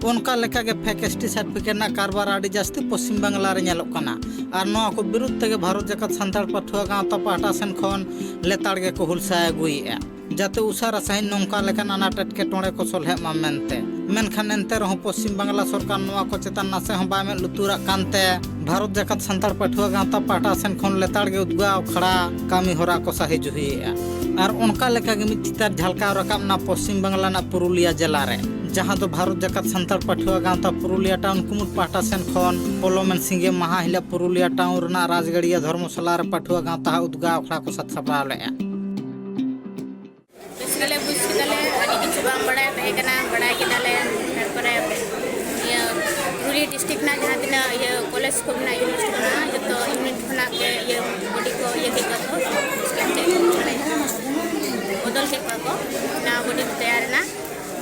ᱚᱱᱠᱟ ᱞᱮᱠᱟᱜᱮ ᱯᱷᱮᱠ ᱮᱥ ᱴᱤ ᱥᱟᱨᱴᱤᱯᱷᱤᱠᱮᱴ ᱨᱮᱱᱟᱜ ᱠᱟᱨᱵᱟᱨ ᱟᱹᱰᱤ ᱡᱟᱹᱥᱛᱤ ᱯᱚᱥᱪᱤᱢ ᱵᱟᱝᱞᱟ ᱨᱮ ᱧᱮᱞᱚᱜ ᱠᱟᱱᱟ᱾ ᱟᱨ ᱱᱚᱣᱟ ᱠᱚ ᱵᱤᱨᱩᱫᱽ ᱛᱮᱜᱮ ᱵᱷᱟᱨᱚᱛ ᱡᱟᱠᱟᱛ ᱥᱟᱱᱛᱟᱲ ᱯᱟᱹᱴᱷᱩᱣᱟᱹ ᱜᱟᱶᱛᱟ ᱯᱟᱦᱴᱟ ᱥᱮᱱ ᱠᱷᱚᱱ ᱞᱮᱛᱟᱲ ᱜᱮᱠᱚ ᱦᱩᱞᱥᱟᱹᱭ ᱟᱹᱜᱩᱭᱮᱫᱼᱟ, ᱡᱟᱛᱮ ᱩᱥᱟᱹᱨᱟ ᱥᱟᱺᱦᱤᱡ ᱱᱚᱝᱠᱟ ᱞᱮᱠᱟᱱ ᱟᱱᱟᱴ ᱮᱴᱠᱮᱴᱚᱬᱮ ᱠᱚ ᱥᱚᱞᱦᱮᱜ ᱢᱟ ᱢᱮᱱᱛᱮ᱾ ᱢᱮᱱᱠᱷᱟᱱ ᱮᱱᱛᱮ ᱨᱮᱦᱚᱸ ᱯᱚᱥᱪᱤᱢ ᱵᱟᱝᱞᱟ ᱥᱚᱨᱠᱟᱨ ᱱᱚᱣᱟ ᱠᱚ ᱪᱮᱛᱟᱱ ᱱᱟᱥᱮ ᱦᱚᱸ ᱵᱟᱭ ᱢᱮᱫ ᱞᱩᱛᱩᱨᱟᱜ ᱠᱟᱱᱛᱮ ᱵᱷᱟᱨᱚᱛ ᱡᱟᱠᱟᱛ ᱥᱟᱱᱛᱟᱲ ᱯᱟᱹᱴᱷᱩᱣᱟᱹ ᱜᱟᱶᱛᱟ ᱯᱟᱦᱴᱟ ᱥᱮᱱ ᱠᱷᱚᱱ ᱞᱮᱛᱟᱲ ᱜᱮ ᱩᱫᱽᱜᱟᱹᱣ ᱟᱠᱷᱲᱟ ᱠᱟᱹᱢᱤ ᱦᱚᱨᱟ ᱠᱚ ᱥᱟᱹᱦᱤ ᱡᱩᱦᱤᱭᱮᱫᱼᱟ᱾ ᱟᱨ ᱚᱱᱠᱟ ᱞᱮᱠᱟᱜᱮ ᱢᱤᱫ ᱪᱤᱛᱟᱹᱨ ᱡᱷᱟᱞᱠᱟᱣ ᱨᱟᱠᱟᱵ ᱮᱱᱟ ᱯᱚᱥᱪᱤᱢ ᱵᱟᱝᱞᱟ ᱨᱮᱱᱟᱜ ᱯᱩᱨᱩᱞᱤᱭᱟ ᱡᱮᱞᱟ ᱨᱮ, ᱡᱟᱦᱟᱸ ᱫᱚ ᱵᱷᱟᱨᱚᱛ ᱡᱟᱠᱟᱛ ᱥᱟᱱᱛᱟᱲ ᱯᱟᱹᱴᱷᱩᱣᱟᱹ ᱜᱟᱶᱛᱟ ᱯᱩᱨᱩᱞᱤᱭᱟ ᱴᱟᱣᱩᱱ ᱠᱩᱢᱩᱴ ᱯᱟᱦᱴᱟ ᱥᱮᱱ ᱠᱷᱚᱱ ᱯᱚᱞᱚᱢᱮᱱ ᱥᱤᱸᱜᱮ ᱢᱟᱦᱟ ᱦᱤᱞᱳᱜ ᱯᱩᱨᱩᱞᱤᱭᱟ ᱴᱟᱣᱩᱱ ᱨᱮᱱᱟᱜ ᱨᱟᱡᱽᱜᱟᱲᱤᱭᱟ ᱫᱷᱚᱨᱢᱚᱥᱟᱞᱟ ᱨᱮ ᱯᱟᱹᱴᱷᱩᱣᱟᱹ ᱜᱟᱶᱛᱟ ᱩᱫᱽᱜᱟᱹᱣ ᱟᱠᱷᱲᱟ ᱠᱚ ᱥᱟᱹᱛ ᱥᱟᱯᱲᱟᱣ ᱞᱮᱫᱼᱟ᱾ ᱵᱮᱥ ᱜᱮᱞᱮ ᱵᱩᱡᱽ ᱠᱮᱫᱟᱞᱮ, ᱟᱹᱰᱤ ᱠᱤᱪᱷᱩ ᱵᱟᱝ ᱵᱟᱲᱟᱭ ᱛᱟᱦᱮᱸ ᱠᱟᱱᱟ, ᱵᱟᱲᱟᱭ ᱠᱮᱫᱟᱞᱮ᱾ ᱛᱟᱨᱯᱚᱨᱮ ᱤᱭᱟᱹ ᱯᱩᱨᱩᱞᱤᱭᱟᱹ ᱰᱤᱥᱴᱨᱤᱠᱴ ᱨᱮᱱᱟᱜ ᱡᱟᱦᱟᱸ ᱛᱤᱱᱟᱹᱜ ᱤᱭᱟᱹ ᱠᱚᱞᱮᱡᱽ ᱠᱚ ᱢᱮᱱᱟᱜᱼᱟ, ᱤᱭᱩᱱᱤᱵᱷᱟᱨᱥᱤᱴᱤ ᱠᱚ ᱢᱮᱱᱟᱜᱼᱟ, ᱡᱚᱛᱚ ᱤᱭᱩᱱᱤᱴ ᱠᱷᱚᱱᱟᱜ ᱜᱮ ᱤᱭᱟᱹ ᱵᱚᱰᱤ ᱠᱚ ᱤᱭᱟᱹ ᱠᱮᱫ ᱠᱚᱣᱟ ᱠᱚ, ᱪᱮᱫ ᱵᱚᱫᱚᱞ ᱠᱮᱫ ᱠᱚᱣᱟ ᱠᱚ, ᱱᱟᱣᱟ ᱵᱚᱰᱤ ᱛᱮᱭᱟᱨ ᱮᱱᱟ᱾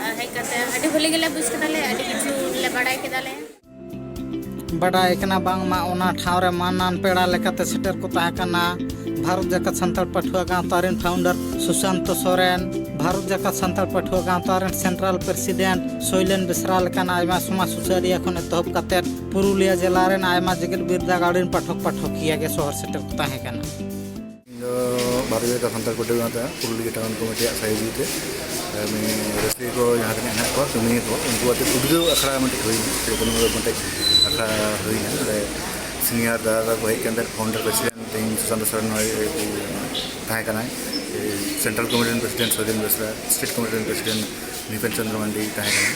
ᱟᱨ ᱦᱮᱡ ᱠᱟᱛᱮ ᱟᱹᱰᱤ ᱵᱷᱟᱹᱞᱤ ᱜᱮᱞᱮ ᱵᱩᱡᱽ ᱠᱮᱫᱟᱞᱮ, ᱟᱹᱰᱤ ᱠᱤᱪᱷᱩ ᱞᱮ ᱵᱟᱲᱟᱭ ᱠᱮᱫᱟᱞᱮ᱾ ᱵᱟᱰᱟᱭ ᱠᱟᱱᱟ ᱵᱟᱝᱢᱟ ᱚᱱᱟ ᱴᱷᱟᱶ ᱨᱮ ᱢᱟᱹᱱᱟᱱ ᱯᱮᱲᱟ ᱞᱮᱠᱟᱛᱮ ᱥᱮᱴᱮᱨ ᱠᱚ ᱛᱟᱦᱮᱸ ᱠᱟᱱᱟ ᱵᱷᱟᱨᱚᱛ ᱡᱟᱠᱟᱛ ᱥᱟᱱᱛᱟᱲ ᱯᱟᱹᱴᱷᱩᱣᱟᱹ ᱜᱟᱶᱛᱟ ᱨᱮᱱ ᱯᱷᱟᱣᱩᱱᱰᱟᱨ ᱥᱩᱥᱟᱱᱛᱚ ᱥᱚᱨᱮᱱ, ᱵᱷᱟᱨᱚᱛ ᱡᱟᱠᱟᱛ ᱥᱟᱱᱛᱟᱲ ᱯᱟᱹᱴᱷᱩᱣᱟᱹ ᱜᱟᱶᱛᱟ ᱨᱮᱱ ᱥᱮᱱᱴᱨᱟᱞ ᱯᱨᱮᱥᱤᱰᱮᱱᱴ ᱥᱳᱭᱞᱮᱱ ᱵᱮᱥᱨᱟ ᱞᱮᱠᱟᱱ ᱟᱭᱢᱟ ᱥᱚᱢᱟᱡᱽ ᱥᱩᱥᱟᱹᱨᱤᱭᱟᱹ ᱠᱷᱚᱱ ᱮᱛᱚᱦᱚᱵ ᱠᱟᱛᱮ ᱯᱩᱨᱩᱞᱤᱭᱟᱹ ᱡᱮᱞᱟ ᱨᱮᱱ ᱟᱭᱢᱟ ᱡᱮᱜᱮᱛ ᱵᱤᱨᱫᱟᱹᱜᱟᱲ ᱨᱮᱱ ᱯᱟᱴᱷᱚᱠ ᱯᱟᱴᱷᱚᱠᱤᱭᱟᱹ ᱜᱮ ᱥᱚᱦᱚᱨ ᱥᱮᱴᱮᱨ ᱠᱚ ᱛᱟᱦᱮᱸ ᱠᱟᱱᱟ᱾ ᱤᱧ ᱫᱚ ᱵᱷᱟᱨᱚᱛᱤᱭᱚ ᱥᱟᱱᱛᱟᱲ ᱯᱟᱹᱴᱷᱩᱣᱟᱹ ᱜᱟᱶᱛᱟ ᱯᱩᱨᱩᱞᱤᱭᱟᱹ ᱴᱟᱣᱩᱱ ᱠᱚᱢᱤᱴᱤᱭᱟᱜ ᱥᱟᱭᱤᱡ ᱛᱮ, ᱮᱢ, ᱨᱟᱹᱥᱤᱭᱟᱹ ᱠᱚ ᱡᱟᱦᱟᱸ ᱛᱤᱱᱟᱹᱜ ᱦᱮᱱᱟᱜ ᱠᱚᱣᱟ, ᱠᱟᱹᱢᱤᱭᱟᱹ ᱠᱚ, ᱩᱱᱠᱩ ᱟᱛᱮ ᱩᱫᱽᱜᱟᱹᱣ ᱟᱠᱷᱲᱟ ᱢᱤᱫᱴᱮᱡ ᱦᱩᱭᱱᱟ, ᱥᱮᱨᱚᱠᱚᱢ ᱢᱤᱫᱴᱮᱡ ᱟᱠᱷᱲᱟ ᱦᱩᱭᱱᱟ᱾ ᱚᱸᱰᱮ ᱥᱤᱱᱤᱭᱟᱨ ᱫᱟᱫᱟ ᱛᱟᱠᱚ ᱦᱮᱡ ᱠᱟᱱ ᱛᱟᱦᱮᱸᱫ, ᱯᱷᱟᱣᱩᱱᱰᱟᱨ ᱯᱨᱮᱥᱤᱰᱮᱱᱴ ᱛᱮᱦᱮᱧ ᱥᱩᱥᱟᱱᱛ ᱥᱚᱨᱮᱱ ᱱᱚᱜᱼᱚᱭ ᱛᱟᱦᱮᱸ ᱠᱟᱱᱟᱭ, ᱥᱮᱱᱴᱨᱟᱞ ᱠᱚᱢᱤᱴᱤ ᱨᱮᱱ ᱯᱨᱮᱥᱤᱰᱮᱱᱴ ᱥᱚᱨᱮᱱ ᱵᱮᱥᱨᱟ, ᱥᱴᱮᱴ ᱠᱚᱢᱤᱴᱤ ᱨᱮᱱ ᱯᱨᱮᱥᱤᱰᱮᱱᱴ ᱱᱤᱯᱮᱱ ᱪᱚᱸᱫᱽᱨᱚ ᱢᱟᱱᱰᱤ ᱛᱟᱦᱮᱸ ᱠᱟᱱᱟ,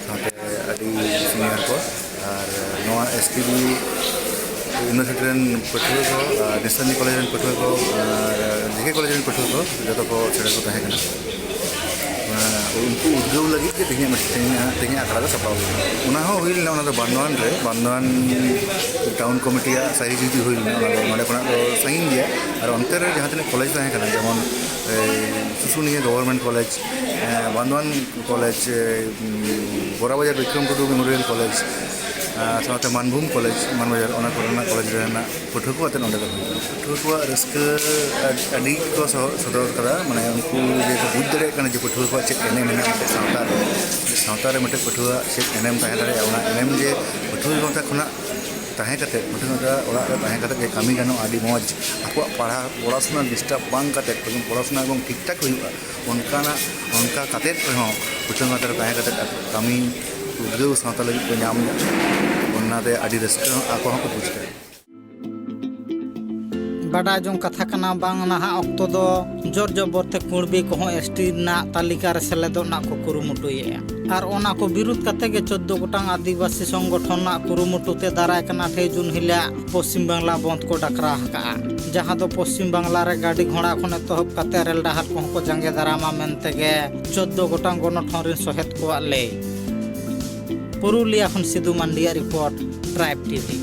ᱥᱟᱶᱛᱮ ᱟᱹᱰᱤ ᱥᱤᱱᱤᱭᱟᱨ ᱠᱚ, ᱟᱨ ᱱᱚᱣᱟ ᱮᱥ ᱠᱮ ᱵᱤ ᱤᱭᱩᱱᱤᱵᱷᱟᱨᱥᱤᱴᱤ ᱨᱮᱱ ᱯᱟᱹᱴᱷᱩᱣᱟᱹ ᱠᱚ, ᱟᱨ ᱱᱮᱥᱟᱱᱤ ᱠᱚᱞᱮᱡᱽ ᱨᱮᱱ ᱯᱟᱹᱴᱷᱩᱣᱟᱹ ᱠᱚ, ᱟᱨ ᱡᱮ ᱠᱮ ᱠᱚᱞᱮᱡᱽ ᱨᱮᱱ ᱯᱟᱹᱴᱷᱩᱣᱟᱹ ᱠᱚ, ᱡᱚᱛᱚ ᱠᱚ ᱥᱮᱴᱮᱨ ᱠᱚ ᱛᱟᱦᱮᱸ ᱠᱟᱱᱟ᱾ ᱚᱱᱟ ᱩᱱᱠᱩ ᱩᱫᱽᱜᱟᱹᱣ ᱞᱟᱹᱜᱤᱫ ᱜᱮ ᱛᱮᱦᱮᱧᱟᱜ ᱢᱤᱫ-, ᱛᱮᱦᱮᱧᱟᱜ, ᱛᱮᱦᱮᱧᱟᱜ ᱟᱠᱷᱲᱟ ᱫᱚ ᱥᱟᱯᱲᱟᱣ ᱦᱩᱭ ᱞᱮᱱᱟ᱾ ᱚᱱᱟ ᱦᱚᱸ ᱦᱩᱭ ᱞᱮᱱᱟ, ᱚᱱᱟ ᱫᱚ ᱵᱟᱱᱫᱳᱣᱟᱱ ᱨᱮ, ᱵᱟᱱᱫᱳᱣᱟᱱ ᱴᱟᱣᱩᱱ ᱠᱚᱢᱤᱴᱤᱭᱟᱜ ᱥᱟᱹᱦᱤ ᱡᱩᱦᱤ ᱦᱩᱭ ᱞᱮᱱᱟ᱾ ᱚᱱᱟ ᱫᱚ ᱱᱚᱰᱮ ᱠᱷᱚᱱᱟᱜ ᱫᱚ ᱥᱟᱺᱜᱤᱧ ᱜᱮᱭᱟ, ᱟᱨ ᱚᱱᱛᱮ ᱨᱮ ᱡᱟᱦᱟᱸ ᱛᱤᱱᱟᱹᱜ ᱠᱚᱞᱮᱡᱽ ᱛᱟᱦᱮᱸ ᱠᱟᱱᱟ, ᱡᱮᱢᱚᱱ ᱮᱭ ᱥᱩᱥᱩᱱᱤᱭᱟᱹ ᱜᱚᱵᱷᱚᱨᱢᱮᱱᱴ ᱠᱚᱞᱮᱡᱽ, ᱮᱸ, ᱵᱟᱱᱫᱳᱣᱟᱱ ᱠᱚᱞᱮᱡᱽ, ᱮ, ᱩᱢ, ᱵᱚᱨᱟ ᱵᱟᱡᱟᱨ ᱵᱤᱠᱨᱚᱢ ᱴᱩᱰᱩ ᱢᱮᱢᱳᱨᱤᱭᱟᱞ ᱠᱚᱞᱮᱡᱽ, ᱟᱨ ᱥᱟᱶᱛᱮ ᱢᱟᱱᱵᱷᱩᱢ ᱠᱚᱞᱮᱡᱽ, ᱢᱟᱱᱵᱟᱡᱟᱨ, ᱚᱱᱟ ᱠᱚᱨᱮᱱᱟᱜ ᱠᱚᱞᱮᱡᱽ ᱨᱮᱱᱟᱜ ᱯᱟᱹᱴᱷᱩᱣᱟᱹ ᱠᱚ ᱟᱛᱮ ᱱᱚᱸᱰᱮ ᱫᱚ ᱦᱩᱭᱩᱜᱼᱟ᱾ ᱯᱟᱹᱴᱷᱩᱣᱟᱹ ᱠᱚᱣᱟᱜ ᱨᱟᱹᱥᱠᱟᱹ ᱟᱹᱰ-, ᱟᱹᱰᱤ ᱠᱚ ᱥᱚ-, ᱥᱚᱫᱚᱨ ᱠᱟᱫᱟ, ᱢᱟᱱᱮ ᱩᱱᱠᱩ ᱡᱮ ᱠᱚ ᱵᱩᱡᱽ ᱫᱟᱲᱮᱭᱟᱜ ᱠᱟᱱᱟ ᱡᱮ ᱯᱟᱹᱴᱷᱩᱣᱟᱹ ᱠᱚᱣᱟᱜ ᱪᱮᱫ ᱮᱱᱮᱢ ᱢᱮᱱᱟᱜᱼᱟ ᱢᱤᱫᱴᱮᱱ ᱥᱟᱶᱛᱟ ᱨᱮ, ᱥᱟᱶᱛᱟ ᱨᱮ ᱢᱤᱫᱴᱮᱱ ᱯᱟᱹᱴᱷᱩᱣᱟᱹᱣᱟᱜ ᱪᱮᱫ ᱮᱱᱮᱢ ᱛᱟᱦᱮᱸ ᱫᱟᱲᱮᱭᱟᱜᱼᱟ, ᱚᱱᱟ ᱮᱱᱮᱢ ᱡᱮ ᱯᱟᱹᱴᱷᱩᱣᱟᱹ ᱜᱟᱶᱛᱟ ᱠᱷᱚᱱᱟᱜ ᱛᱟᱦᱮᱸ ᱠᱟᱛᱮ, ᱯᱟᱹᱴᱷᱩᱣᱟᱹ ᱜᱟᱶᱛᱟ ᱚᱲᱟᱜ ᱨᱮ ᱛᱟᱦᱮᱸ ᱠᱟᱛᱮ ᱡᱮ ᱠᱟᱹᱢᱤ ᱜᱟᱱᱚᱜᱼᱟ ᱟᱹᱰᱤ ᱢᱚᱡᱽ, ᱟᱠᱚᱣᱟᱜ ᱯᱟᱲᱦᱟᱣ, ᱯᱚᱲᱟᱥᱩᱱᱟ ᱰᱤᱥᱴᱟᱵᱽ ᱵᱟᱝ ᱠᱟᱛᱮ, ᱯᱚᱲᱟᱥᱩᱱᱟ ᱮᱵᱚᱝ ᱴᱷᱤᱠ ᱴᱷᱟᱠ ᱦᱩᱭᱩᱜᱼᱟ, ᱚᱱᱠᱟᱱᱟᱜ, ᱚᱱᱠᱟ ᱠᱟᱛᱮ ᱨᱮᱦᱚᱸ ᱯᱟᱹᱴᱷᱩᱣᱟᱹ ᱜᱟᱶᱛᱟ ᱨᱮ ᱛᱟᱦᱮᱸ ᱠᱟᱛᱮ ᱠᱟᱹᱢᱤ ᱩᱫᱽᱜᱟᱹᱣ ᱥᱟᱶᱛᱟ ᱞᱟᱹᱜᱤᱫ ᱠᱚ ᱧᱟᱢ ᱮᱫᱟ, ᱚᱱᱟᱛᱮ ᱟᱹᱰᱤ ᱨᱟᱹᱥᱠᱟᱹ ᱟᱠᱚ ᱦᱚᱸᱠᱚ ᱵᱩᱡᱽ ᱮᱫᱟ᱾ ᱵᱟᱰᱟᱭ ᱡᱚᱝ ᱠᱟᱛᱷᱟ ᱠᱟᱱᱟ, ᱵᱟᱝ ᱱᱟᱦᱟᱜ ᱚᱠᱛᱚ ᱫᱚ ᱡᱳᱨ ᱡᱚᱵᱚᱨ ᱛᱮ ᱠᱩᱬᱵᱤ ᱠᱚᱦᱚᱸ ᱮᱥ ᱴᱤ ᱨᱮᱱᱟᱜ ᱛᱟᱹᱞᱤᱠᱟ ᱨᱮ ᱥᱮᱞᱮᱫᱚᱜ ᱨᱮᱱᱟᱜ ᱠᱚ ᱠᱩᱨᱩᱢᱩᱴᱩᱭᱮᱫᱼᱟ᱾ ᱟᱨ ᱚᱱᱟ ᱠᱚ ᱵᱤᱨᱩᱫᱷ ᱠᱟᱛᱮ ᱜᱮ ᱪᱳᱫᱽᱫᱳ ᱜᱚᱴᱟᱝ ᱟᱹᱫᱤᱵᱟᱹᱥᱤ ᱥᱚᱝᱜᱚᱴᱷᱚᱱ ᱨᱮᱱᱟᱜ ᱠᱩᱨᱩᱢᱩᱴᱩ ᱛᱮ ᱫᱟᱨᱟᱭ ᱠᱟᱱ ᱟᱴᱷᱮᱭ ᱡᱩᱱ ᱦᱤᱞᱳᱜ ᱯᱚᱥᱪᱤᱢ ᱵᱟᱝᱞᱟ ᱵᱚᱱᱫᱷ ᱠᱚ ᱰᱟᱠᱨᱟᱣ ᱟᱠᱟᱫᱼᱟ, ᱡᱟᱦᱟᱸ ᱫᱚ ᱯᱚᱥᱪᱤᱢ ᱵᱟᱝᱞᱟ ᱨᱮ ᱜᱟᱹᱰᱤ ᱜᱷᱚᱲᱟ ᱠᱷᱚᱱ ᱮᱛᱚᱦᱚᱵ ᱠᱟᱛᱮ ᱨᱮᱞ ᱰᱟᱦᱟᱨ ᱠᱚᱦᱚᱸ ᱠᱚ ᱡᱟᱸᱜᱮ ᱫᱟᱨᱟᱢᱟ ᱢᱮᱱᱛᱮ ᱜᱮ ᱪᱳᱫᱽᱫᱳ ᱜᱚᱴᱟᱝ ᱜᱚᱱᱚᱴᱷᱚᱱ ᱨᱮᱱ ᱥᱚᱦᱮᱫ ᱠᱚᱣᱟᱜ ᱞᱟᱹᱭ᱾ ᱯᱩᱨᱩᱞᱤᱭᱟ ᱠᱷᱚᱱ ᱥᱤᱫᱩ ᱢᱟᱱᱰᱤᱭᱟᱜ ᱨᱤᱯᱳᱨᱴ, ᱴᱨᱟᱭᱤᱵᱽ ᱴᱤ ᱵᱷᱤ᱾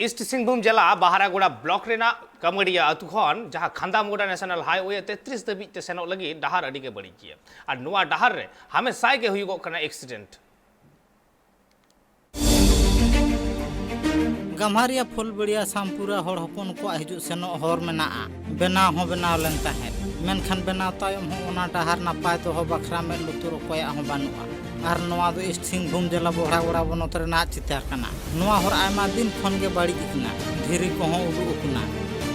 ᱤᱥᱴ ᱥᱤᱝᱵᱷᱩᱢ ᱡᱮᱞᱟ ᱵᱟᱦᱟᱨᱟᱜᱳᱲᱟ ᱵᱞᱚᱠ ᱨᱮᱱᱟᱜ ᱠᱟᱢᱟᱲᱤᱭᱟ ᱟᱹᱛᱩ ᱠᱷᱚᱱ ᱡᱟᱦᱟᱸ ᱠᱷᱟᱱᱫᱟᱢᱜᱳᱰᱟ ᱱᱮᱥᱚᱱᱟᱞ ᱦᱟᱭᱣᱮ ᱛᱮᱛᱨᱤᱥ ᱫᱷᱟᱹᱵᱤᱡ ᱛᱮ ᱥᱮᱱᱚᱜ ᱞᱟᱹᱜᱤᱫ ᱰᱟᱦᱟᱨ ᱟᱹᱰᱤ ᱜᱮ ᱵᱟᱹᱲᱤᱡ ᱜᱮᱭᱟ ᱟᱨ ᱱᱚᱣᱟ ᱰᱟᱦᱟᱨ ᱨᱮ ᱦᱟᱢᱮᱥᱟ ᱜᱮ ᱦᱩᱭᱩᱜᱚᱜ ᱠᱟᱱᱟ ᱮᱠᱥᱤᱰᱮᱱᱴ᱾ ᱜᱟᱢᱦᱟᱨᱤᱭᱟ ᱯᱷᱩᱞᱵᱟᱲᱤᱭᱟ ᱥᱟᱢᱯᱩᱨᱟ ᱦᱚᱲ ᱦᱚᱯᱚᱱ ᱠᱚᱣᱟᱜ ᱦᱤᱡᱩᱜ ᱥᱮᱱᱚᱜ ᱦᱚᱨ ᱢᱮᱱᱟᱜᱼᱟ, ᱵᱮᱱᱟᱣ ᱦᱚᱸ ᱵᱮᱱᱟᱣ ᱞᱮᱱ ᱛᱟᱦᱮᱸᱫ, ᱢᱮᱱᱠᱷᱟᱱ ᱵᱮᱱᱟᱣ ᱛᱟᱭᱚᱢ ᱦᱚᱸ ᱚᱱᱟ ᱰᱟᱦᱟᱨ ᱱᱟᱯᱟᱭ ᱫᱚᱦᱚ ᱵᱟᱠᱷᱨᱟ ᱢᱮᱫ ᱞᱩᱛᱩᱨ ᱚᱠᱚᱭᱟᱜ ᱦᱚᱸ ᱵᱟᱹᱱᱩᱜᱼᱟ᱾ ᱟᱨ ᱱᱚᱣᱟ ᱫᱚ ᱤᱥᱴ ᱥᱤᱝᱵᱷᱩᱢ ᱡᱮᱞᱟ ᱵᱚᱦᱲᱟᱜᱳᱲᱟ ᱵᱚᱱᱚᱛ ᱨᱮᱱᱟᱜ ᱪᱤᱛᱟᱹᱨ ᱠᱟᱱᱟ᱾ ᱱᱚᱣᱟ ᱦᱚᱨ ᱟᱭᱢᱟ ᱫᱤᱱ ᱠᱷᱚᱱ ᱜᱮ ᱵᱟᱹᱲᱤᱡ ᱟᱠᱟᱱᱟ, ᱫᱷᱤᱨᱤ ᱠᱚᱦᱚᱸ ᱩᱰᱩᱠ ᱟᱠᱟᱱᱟ,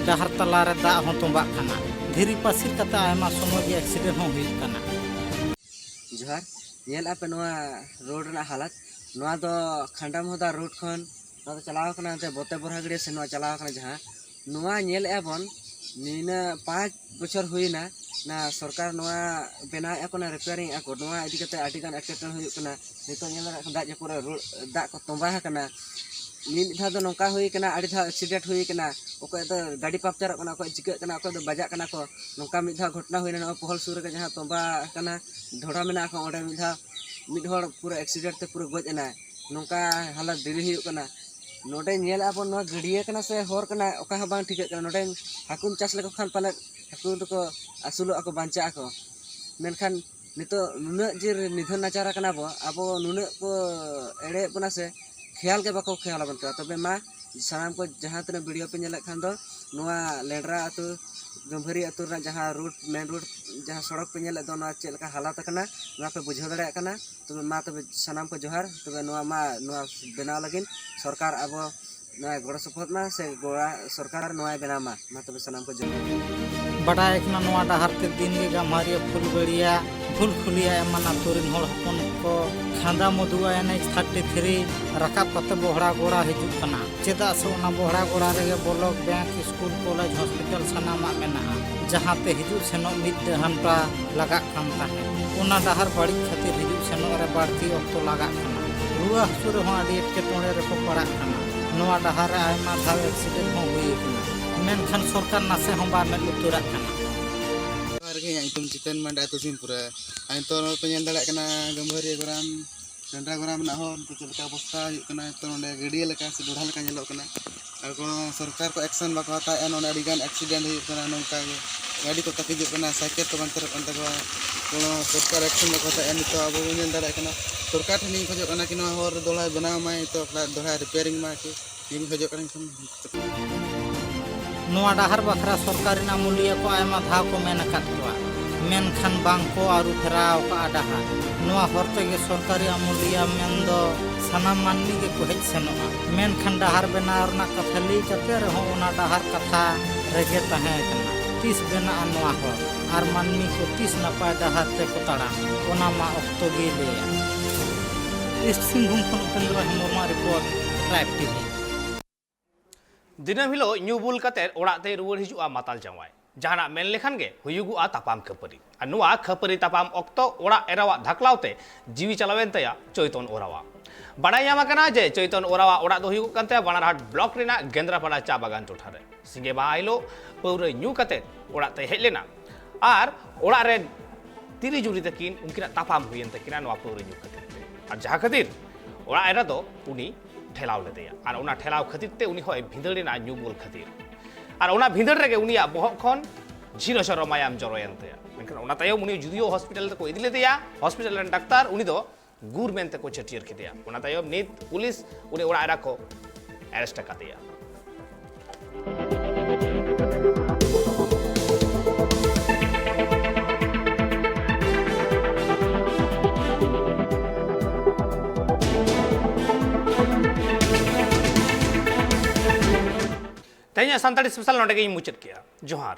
ᱰᱟᱦᱟᱨ ᱛᱟᱞᱟ ᱨᱮ ᱫᱟᱜ ᱦᱚᱸ ᱛᱚᱸᱵᱟᱜ ᱠᱟᱱᱟ, ᱫᱷᱤᱨᱤ ᱯᱟᱹᱥᱤᱨ ᱠᱟᱛᱮ ᱟᱭᱢᱟ ᱥᱚᱢᱚᱭ ᱜᱮ ᱮᱠᱥᱤᱰᱮᱱᱴ ᱦᱚᱸ ᱦᱩᱭᱩᱜ ᱠᱟᱱᱟ᱾ ᱡᱚᱦᱟᱨ, ᱧᱮᱞᱮᱫᱼᱟ ᱯᱮ ᱱᱚᱣᱟ ᱨᱳᱰ ᱨᱮᱱᱟᱜ ᱦᱟᱞᱚᱛ, ᱱᱚᱣᱟ ᱫᱚ ᱠᱷᱟᱱᱰᱟᱢᱦᱚᱫᱟ ᱨᱳᱰ ᱠᱷᱚᱱ ᱱᱚᱣᱟ ᱫᱚ ᱪᱟᱞᱟᱣ ᱠᱟᱱᱟ ᱮᱱᱛᱮ ᱵᱚᱛᱮ ᱵᱚᱨᱦᱟᱜᱟᱹᱲᱤᱭᱟᱹ ᱥᱮ ᱱᱚᱣᱟ ᱪᱟᱞᱟᱣ ᱠᱟᱱᱟ ᱡᱟᱦᱟᱸ, ᱱᱚᱣᱟ ᱧᱮᱞᱮᱫᱼᱟ ᱵᱚᱱ ᱱᱤᱱᱟᱹᱜ ᱯᱟᱸᱪ ᱵᱚᱪᱷᱚᱨ ᱦᱩᱭᱱᱟ, ᱱᱟ ᱥᱚᱨᱠᱟᱨ ᱱᱚᱣᱟ ᱵᱮᱱᱟᱣᱮᱫᱼᱟ ᱠᱚ, ᱱᱟ ᱨᱤᱯᱮᱭᱟᱨᱤᱝ ᱮᱫᱼᱟ ᱠᱚ᱾ ᱱᱚᱣᱟ ᱤᱫᱤ ᱠᱟᱛᱮ ᱟᱹᱰᱤ ᱜᱟᱱ ᱮᱴᱠᱮᱴᱚᱬᱮ ᱦᱩᱭᱩᱜ ᱠᱟᱱᱟ᱾ ᱱᱤᱛᱚᱜ ᱧᱮᱞ ᱫᱟᱲᱮᱭᱟᱜ ᱠᱟᱱᱟ, ᱫᱟᱜ ᱡᱟᱹᱯᱩᱫ ᱨᱮ ᱨᱳᱰ, ᱫᱟᱜ ᱠᱚ ᱛᱚᱸᱵᱟ ᱟᱠᱟᱱᱟ᱾ ᱢᱤᱫ ᱫᱷᱟᱣ ᱫᱚ ᱱᱚᱝᱠᱟ ᱦᱩᱭ ᱠᱟᱱᱟ, ᱟᱹᱰᱤ ᱫᱷᱟᱣ ᱮᱠᱥᱤᱰᱮᱱᱴ ᱦᱩᱭ ᱠᱟᱱᱟ᱾ ᱚᱠᱚᱭ ᱫᱚ ᱜᱟᱹᱰᱤ ᱯᱟᱢᱪᱟᱨᱚᱜ ᱠᱟᱱᱟ, ᱚᱠᱚᱭ ᱪᱤᱠᱟᱹᱜ ᱠᱟᱱᱟ, ᱚᱠᱚᱭ ᱫᱚ ᱵᱟᱡᱟᱜ ᱠᱟᱱᱟ ᱠᱚ᱾ ᱱᱚᱝᱠᱟ ᱢᱤᱫ ᱫᱷᱟᱣ ᱜᱷᱚᱴᱚᱱᱟ ᱦᱩᱭᱱᱟ ᱱᱚᱣᱟ ᱯᱚᱦᱚᱞ ᱥᱩᱨ ᱨᱮᱜᱮ, ᱡᱟᱦᱟᱸ ᱛᱚᱸᱵᱟ ᱟᱠᱟᱱᱟ ᱰᱷᱚᱰᱟ ᱢᱮᱱᱟᱜ ᱠᱚ, ᱚᱸᱰᱮ ᱢᱤᱫ ᱫᱷᱟᱣ ᱢᱤᱫ ᱦᱚᱲ ᱯᱩᱨᱟᱹ ᱮᱠᱥᱤᱰᱮᱱᱴ ᱛᱮ ᱯᱩᱨᱟᱹ ᱜᱚᱡ ᱮᱱᱟᱭ᱾ ᱱᱚᱝᱠᱟ ᱦᱟᱞᱚᱛ ᱰᱮᱞᱤ ᱦᱩᱭᱩᱜ ᱠᱟᱱᱟ᱾ ᱱᱚᱰᱮ ᱧᱮᱞᱮᱫᱼᱟ ᱵᱚᱱ, ᱱᱚᱣᱟ ᱜᱟᱹᱰᱭᱟᱹ ᱠᱟᱱᱟ ᱥᱮ ᱦᱚᱨ ᱠᱟᱱᱟ, ᱚᱠᱟ ᱦᱚᱸ ᱵᱟᱝ ᱴᱷᱤᱠᱟᱹᱜ ᱠᱟᱱᱟ᱾ ᱱᱚᱰᱮ ᱦᱟᱹᱠᱩᱢ ᱪᱟᱥ ᱞᱮᱠᱚ ᱠᱷᱟᱱ ᱯᱟᱞᱮᱫ ᱦᱟᱹᱠᱩ ᱫᱚᱠᱚ ᱟᱹᱥᱩᱞᱚᱜᱼᱟ ᱠᱚ, ᱵᱟᱧᱪᱟᱜ ᱟᱠᱚ᱾ ᱢᱮᱱᱠᱷᱟᱱ ᱱᱤᱛᱚᱜ ᱱᱩᱱᱟᱹᱜ ᱡᱮ ᱱᱤᱫᱷᱟᱹᱱ ᱱᱟᱪᱟᱨ ᱟᱠᱟᱱᱟ ᱵᱚ, ᱟᱵᱚ ᱱᱩᱱᱟᱹᱜ ᱠᱚ ᱮᱲᱮᱭᱮᱫ ᱵᱚᱱᱟ ᱥᱮ, ᱠᱷᱮᱭᱟᱞ ᱜᱮ ᱵᱟᱠᱚ ᱠᱷᱮᱭᱟᱞ ᱟᱵᱚᱱ ᱠᱟᱱᱟ᱾ ᱛᱚᱵᱮ ᱢᱟ, ᱥᱟᱱᱟᱢ ᱠᱚ ᱡᱟᱦᱟᱸ ᱛᱤᱱᱟᱹᱜ ᱵᱷᱤᱰᱤᱭᱳ ᱯᱮ ᱧᱮᱞᱮᱫ ᱠᱷᱟᱱ ᱫᱚ, ᱱᱚᱣᱟ ᱞᱮᱸᱰᱨᱟ ᱟᱹᱛᱩ, ᱜᱟᱹᱢᱵᱷᱟᱹᱨᱤ ᱟᱹᱛᱩ ᱨᱮᱱᱟᱜ ᱡᱟᱦᱟᱸ ᱨᱳᱰ, ᱢᱮᱱ ᱨᱳᱰ, ᱡᱟᱦᱟᱸ ᱥᱚᱲᱚᱠ ᱯᱮ ᱧᱮᱞᱮᱫ ᱫᱚ, ᱱᱚᱣᱟ ᱪᱮᱫ ᱞᱮᱠᱟ ᱦᱟᱞᱟᱛ ᱟᱠᱟᱱᱟ, ᱱᱚᱣᱟ ᱯᱮ ᱵᱩᱡᱷᱟᱹᱣ ᱫᱟᱲᱮᱭᱟᱜ ᱠᱟᱱᱟ᱾ ᱛᱚᱵᱮ ᱢᱟ, ᱛᱚᱵᱮ ᱥᱟᱱᱟᱢ ᱠᱚ ᱡᱚᱦᱟᱨ᱾ ᱛᱚᱵᱮ ᱱᱚᱣᱟ ᱢᱟ, ᱱᱚᱣᱟ ᱵᱮᱱᱟᱣ ᱞᱟᱹᱜᱤᱫ ᱥᱚᱨᱠᱟᱨ ᱟᱵᱚ ᱱᱚᱣᱟ ᱜᱚᱲᱚ ᱥᱚᱯᱚᱦᱚᱫ ᱢᱟ, ᱥᱮ ᱜᱚᱲᱟ ᱥᱚᱨᱠᱟᱨ ᱱᱚᱣᱟᱭ ᱵᱮᱱᱟᱣ ᱢᱟ᱾ ᱢᱟ ᱛᱚᱵᱮ ᱥᱟᱱᱟᱢ ᱠᱚ ᱡᱚᱦᱟᱨ᱾ ᱵᱟᱰᱟᱭ ᱠᱟᱱᱟ, ᱱᱚᱣᱟ ᱰᱟᱦᱟᱨ ᱛᱮ ᱫᱤᱱ ᱜᱮ ᱜᱟᱢᱦᱟᱨᱤᱭᱟᱹ, ᱯᱷᱩᱞᱵᱟᱹᱲᱤᱭᱟ, ᱯᱷᱩᱞᱠᱷᱩᱞᱤᱭᱟ ᱮᱢᱟᱱ ᱟᱹᱛᱩ ᱨᱤᱱ ᱦᱚᱲ ᱦᱚᱯᱚᱱ ᱠᱚ ᱠᱷᱟᱸᱫᱟ ᱢᱚᱫᱷᱩ ᱮᱱ ᱮᱭᱤᱪ ᱛᱷᱟᱨᱴᱤ ᱛᱷᱨᱤ ᱨᱟᱠᱟᱵ ᱠᱟᱛᱮ ᱵᱚᱦᱲᱟ ᱜᱚᱲᱟ ᱦᱤᱡᱩᱜ ᱠᱟᱱᱟ᱾ ᱪᱮᱫᱟᱜ ᱥᱮ ᱚᱱᱟ ᱵᱚᱦᱲᱟ ᱜᱚᱲᱟ ᱨᱮᱜᱮ block, bank, school, college, hospital ᱥᱟᱱᱟᱢᱟᱜ ᱢᱮᱱᱟᱜᱼᱟ, ᱡᱟᱦᱟᱸ ᱛᱮ ᱦᱤᱡᱩᱜ ᱥᱮᱱᱚᱜ ᱢᱤᱫ ᱰᱮᱲ ᱜᱷᱚᱱᱴᱟ ᱞᱟᱜᱟᱜ ᱠᱟᱱ ᱛᱟᱦᱮᱸᱫ᱾ ᱚᱱᱟ ᱰᱟᱦᱟᱨ ᱵᱟᱹᱲᱤᱡ ᱠᱷᱟᱹᱛᱤᱨ ᱦᱤᱡᱩᱜ ᱥᱮᱱᱚᱜ ᱨᱮ ᱵᱟᱹᱲᱛᱤ ᱚᱠᱛᱚ ᱞᱟᱜᱟᱜ ᱠᱟᱱᱟ᱾ ᱨᱩᱣᱟᱹ ᱦᱟᱹᱥᱩ ᱨᱮᱦᱚᱸ ᱟᱹᱰᱤ ᱮᱴᱠᱮᱴᱚᱬᱮ ᱨᱮᱠᱚ ᱯᱟᱲᱟᱜ ᱠᱟᱱᱟ᱾ ᱱᱚᱣᱟ ᱰᱟᱦᱟᱨ ᱨᱮ ᱟᱭᱢᱟ ᱫᱷᱟᱣ ᱮᱠᱥᱤᱰᱮᱱᱴ ᱦᱚᱸ ᱦᱩᱭ ᱟᱠᱟᱱᱟ, ᱢᱮᱱᱠᱷᱟᱱ ᱥᱚᱨᱠᱟᱨ ᱱᱟᱥᱮ ᱦᱚᱸ ᱵᱟᱭ ᱢᱮᱫ ᱞᱩᱛᱩᱨᱟᱜ ᱠᱟᱱᱟ᱾ ᱡᱚᱦᱟᱨ ᱜᱮ, ᱤᱧᱟᱹᱜ ᱧᱩᱛᱩᱢ ᱡᱤᱛᱮᱱ ᱢᱟᱱᱰᱤ, ᱟᱹᱛᱩ ᱥᱤᱢᱯᱩᱨᱟ᱾ ᱟᱨ ᱱᱤᱛᱚᱜ ᱱᱚᱜᱼᱚᱭ ᱯᱮ ᱧᱮᱞ ᱫᱟᱲᱮᱭᱟᱜ ᱠᱟᱱᱟ, ᱜᱟᱹᱢᱵᱷᱟᱹᱨᱤᱭᱟᱹ ᱜᱚᱨᱟᱢ, ᱰᱟᱸᱰᱟ ᱜᱚᱨᱟᱢ ᱨᱮᱱᱟᱜ ᱦᱚᱨ ᱱᱤᱛᱚᱜ ᱪᱮᱫ ᱞᱮᱠᱟ ᱚᱵᱚᱥᱛᱟ ᱦᱩᱭᱩᱜ ᱠᱟᱱᱟ᱾ ᱱᱤᱛᱚᱜ ᱱᱚᱰᱮ ᱜᱟᱹᱰᱭᱟᱹ ᱞᱮᱠᱟ ᱥᱮ ᱰᱚᱰᱷᱟ ᱞᱮᱠᱟ ᱧᱮᱞᱚᱜ ᱠᱟᱱᱟ᱾ ᱟᱨ ᱠᱳᱱᱳ ᱥᱚᱨᱠᱟᱨ ᱠᱚ ᱮᱠᱥᱮᱱ ᱵᱟᱠᱚ ᱦᱟᱛᱟᱣᱮᱫᱼᱟ᱾ ᱱᱚᱰᱮ ᱟᱹᱰᱤᱜᱟᱱ ᱮᱠᱥᱤᱰᱮᱱᱴ ᱦᱩᱭᱩᱜ ᱠᱟᱱᱟ, ᱱᱚᱝᱠᱟ ᱜᱮ ᱜᱟᱹᱰᱤ ᱠᱚ ᱛᱟᱹᱠᱤᱡᱚᱜ ᱠᱟᱱᱟ, ᱥᱟᱭᱠᱮᱞ ᱠᱚ ᱯᱟᱢᱪᱟᱨᱚᱜ ᱠᱟᱱ ᱛᱟᱠᱚᱣᱟ᱾ ᱠᱳᱱᱳ ᱥᱚᱨᱠᱟᱨ ᱮᱠᱥᱮᱱ ᱵᱟᱠᱚ ᱦᱟᱛᱟᱣᱮᱫᱼᱟ᱾ ᱱᱤᱛᱚᱜ ᱟᱵᱚ ᱵᱚᱱ ᱧᱮᱞ ᱫᱟᱲᱮᱭᱟᱜ ᱠᱟᱱᱟ, ᱥᱚᱨᱠᱟᱨ ᱴᱷᱮᱱ ᱤᱧ ᱠᱷᱚᱡᱚᱜ ᱠᱟᱱᱟ ᱠᱤ ᱱᱚᱣᱟ ᱦᱚᱨ ᱫᱚᱦᱲᱟᱭ ᱵᱮᱱᱟᱣ ᱢᱟᱭ, ᱱᱤᱛᱚᱜ ᱫᱚᱦᱲᱟᱭ ᱨᱤᱯᱮᱭᱟᱨᱤᱝ ᱢᱟᱭ ᱠᱤ, ᱤᱧ ᱠᱷᱚᱡᱚᱜ ᱠᱟᱱᱟ᱾ ᱱᱚᱣᱟ ᱰᱟᱦᱟᱨ ᱵᱟᱠᱷᱨᱟ ᱥᱚᱨᱠᱟᱨ ᱨᱮᱱ ᱟᱹᱢᱩᱞᱤᱭᱟᱹ ᱠᱚ ᱟᱭᱢᱟ ᱫᱷᱟᱣ ᱠᱚ ᱢᱮᱱ ᱟᱠᱟᱫ ᱠᱚᱣᱟ, ᱢᱮᱱᱠᱷᱟᱱ ᱵᱟᱝ ᱠᱚ ᱟᱹᱨᱩ ᱯᱷᱮᱨᱟᱣ ᱟᱠᱟᱫᱼᱟ ᱰᱟᱦᱟᱨ᱾ ᱱᱚᱣᱟ ᱦᱚᱨ ᱛᱮᱜᱮ ᱥᱚᱨᱠᱟᱨᱤ ᱟᱹᱢᱩᱞᱤᱭᱟᱹ ᱢᱮᱱᱫᱚ ᱥᱟᱱᱟᱢ ᱢᱟᱹᱱᱢᱤ ᱜᱮᱠᱚ ᱦᱮᱡ ᱥᱮᱱᱚᱜᱼᱟ, ᱢᱮᱱᱠᱷᱟᱱ ᱰᱟᱦᱟᱨ ᱵᱮᱱᱟᱣ ᱨᱮᱱᱟᱜ ᱠᱟᱛᱷᱟ ᱞᱟᱹᱭ ᱠᱟᱛᱮ ᱨᱮᱦᱚᱸ ᱚᱱᱟ ᱰᱟᱦᱟᱨ ᱠᱟᱛᱷᱟ ᱨᱮᱜᱮ ᱛᱟᱦᱮᱸ ᱠᱟᱱᱟ᱾ ᱛᱤᱥ ᱵᱮᱱᱟᱜᱼᱟ ᱱᱚᱣᱟ ᱦᱚᱨ ᱟᱨ ᱢᱟᱹᱱᱢᱤ ᱠᱚ ᱛᱤᱥ ᱱᱟᱯᱟᱭ ᱰᱟᱦᱟᱨ ᱛᱮᱠᱚ ᱛᱟᱲᱟᱢ, ᱚᱱᱟ ᱢᱟ ᱚᱠᱛᱚ ᱜᱮᱭ ᱞᱟᱹᱭᱟ᱾ ᱤᱥᱴ ᱥᱤᱝᱵᱷᱩᱢ ᱠᱷᱚᱱ ᱩᱯᱮᱱᱫᱨᱚ ᱦᱮᱢᱵᱨᱚᱢᱟᱜ ᱨᱤᱯᱳᱨᱴ, ᱴᱨᱟᱭᱤᱵᱽ ᱴᱤᱵᱷᱤ᱾ ᱫᱤᱱᱟᱹᱢ ᱦᱤᱞᱳᱜ ᱧᱩ ᱵᱩᱞ ᱠᱟᱛᱮ ᱚᱲᱟᱜ ᱛᱮᱭ ᱨᱩᱣᱟᱹᱲ ᱦᱤᱡᱩᱜᱼᱟ ᱢᱟᱛᱟᱞ ᱡᱟᱶᱟᱭ᱾ ᱡᱟᱦᱟᱱᱟᱜ ᱢᱮᱱ ᱞᱮᱠᱷᱟᱱ ᱜᱮ ᱦᱩᱭᱩᱜᱚᱜᱼᱟ ᱛᱟᱯᱟᱢ ᱠᱷᱟᱹᱯᱟᱹᱨᱤ᱾ ᱟᱨ ᱱᱚᱣᱟ ᱠᱷᱟᱹᱯᱟᱹᱨᱤ ᱛᱟᱯᱟᱢ ᱚᱠᱛᱚ ᱚᱲᱟᱜ ᱮᱨᱟᱣᱟᱜ ᱫᱷᱟᱠᱞᱟᱣ ᱛᱮ ᱡᱤᱣᱤ ᱪᱟᱞᱟᱣᱮᱱ ᱛᱟᱭᱟ ᱪᱳᱭᱛᱚᱱ ᱳᱨᱟᱣᱟ᱾ ᱵᱟᱰᱟᱭ ᱧᱟᱢ ᱟᱠᱟᱱᱟ ᱡᱮ ᱪᱳᱭᱛᱚᱱ ᱳᱨᱟᱣᱟᱜ ᱚᱲᱟᱜ ᱫᱚ ᱦᱩᱭᱩᱜ ᱠᱟᱱ ᱛᱟᱭᱟ ᱵᱟᱱᱟᱨᱦᱟᱴ ᱵᱞᱚᱠ ᱨᱮᱱᱟᱜ ᱜᱮᱸᱫᱽᱨᱟᱯᱟᱲᱟ ᱪᱟ ᱵᱟᱜᱟᱱ ᱴᱚᱴᱷᱟ ᱨᱮ᱾ ᱥᱤᱸᱜᱮ ᱢᱟᱦᱟ ᱦᱤᱞᱳᱜ ᱯᱟᱹᱣᱨᱟᱹ ᱧᱩ ᱠᱟᱛᱮ ᱚᱲᱟᱜ ᱛᱮᱭ ᱦᱮᱡ ᱞᱮᱱᱟ ᱟᱨ ᱚᱲᱟᱜ ᱨᱮ ᱛᱤᱨᱤ ᱡᱩᱨᱤ ᱛᱟᱹᱠᱤᱱ ᱩᱱᱠᱤᱱᱟᱜ ᱛᱟᱯᱟᱢ ᱦᱩᱭᱮᱱ ᱛᱟᱹᱠᱤᱱᱟ ᱱᱚᱣᱟ ᱯᱟᱹᱣᱨᱟᱹ ᱧᱩ ᱠᱷᱟᱹᱛᱤᱨ ᱛᱮ᱾ ᱟᱨ ᱡᱟᱦᱟᱸ ᱠᱷᱟᱹᱛᱤᱨ ᱚᱲᱟᱜ ᱮᱨᱟ ᱫᱚ ᱩᱱᱤ ᱴᱷᱮᱞᱟᱣ ᱞᱮᱫᱮᱭᱟ ᱟᱨ ᱚᱱᱟ ᱴᱷᱮᱞᱟᱣ ᱠᱷᱟᱹᱛᱤᱨ ᱛᱮ ᱩᱱᱤ ᱦᱚᱸᱭ ᱵᱷᱤᱸᱫᱟᱹᱲ ᱮᱱᱟ ᱧᱩ ᱵᱩᱞ ᱠᱷᱟᱹᱛᱤᱨ᱾ ᱟᱨ ᱚᱱᱟ ᱵᱷᱤᱸᱫᱟᱹᱲ ᱨᱮᱜᱮ ᱩᱱᱤᱭᱟᱜ ᱵᱚᱦᱚᱜ ᱠᱷᱚᱱ ᱡᱷᱤᱨᱚ ᱡᱷᱚᱨᱚ ᱢᱟᱭᱟᱢ ᱡᱚᱨᱚᱭᱮᱱ ᱛᱟᱭᱟ᱾ ᱢᱮᱱᱠᱷᱟᱱ ᱚᱱᱟ ᱛᱟᱭᱚᱢ ᱩᱱᱤ ᱡᱩᱫᱤᱭᱳ ᱦᱚᱥᱯᱤᱴᱟᱞ ᱛᱮᱠᱚ ᱤᱫᱤ ᱞᱮᱫᱮᱭᱟ, ᱦᱚᱥᱯᱤᱴᱟᱞ ᱨᱮᱱ ᱰᱟᱠᱛᱟᱨ ᱩᱱᱤ ᱫᱚ ᱜᱩᱨ ᱢᱮᱱᱛᱮ ᱠᱚ ᱪᱷᱟᱹᱴᱭᱟᱹᱨ ᱠᱮᱫᱮᱭᱟ᱾ ᱚᱱᱟ ᱛᱟᱭᱚᱢ ᱱᱤᱛ ᱯᱩᱞᱤᱥ ᱩᱱᱤ ᱚᱲᱟᱜ ᱮᱨᱟ ᱠᱚ ᱮᱨᱮᱥᱴ ᱟᱠᱟᱫᱮᱭᱟ᱾ ᱛᱮᱦᱮᱧᱟᱜ ᱥᱟᱱᱛᱟᱲᱤ ᱥᱯᱮᱥᱟᱞ ᱱᱚᱰᱮ ᱜᱮᱧ ᱢᱩᱪᱟᱹᱫ ᱠᱮᱜᱼᱟ᱾ ᱡᱚᱦᱟᱨ᱾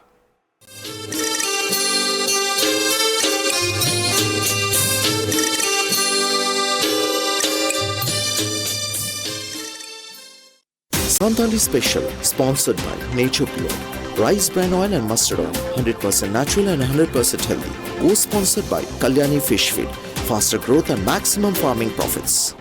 Santali Special, sponsored by Nature Pure, Rice Bran Oil and Mustard Oil, hundred percent natural and hundred percent healthy. Co-sponsored by Kalyani Fish Feed, faster growth and maximum farming profits.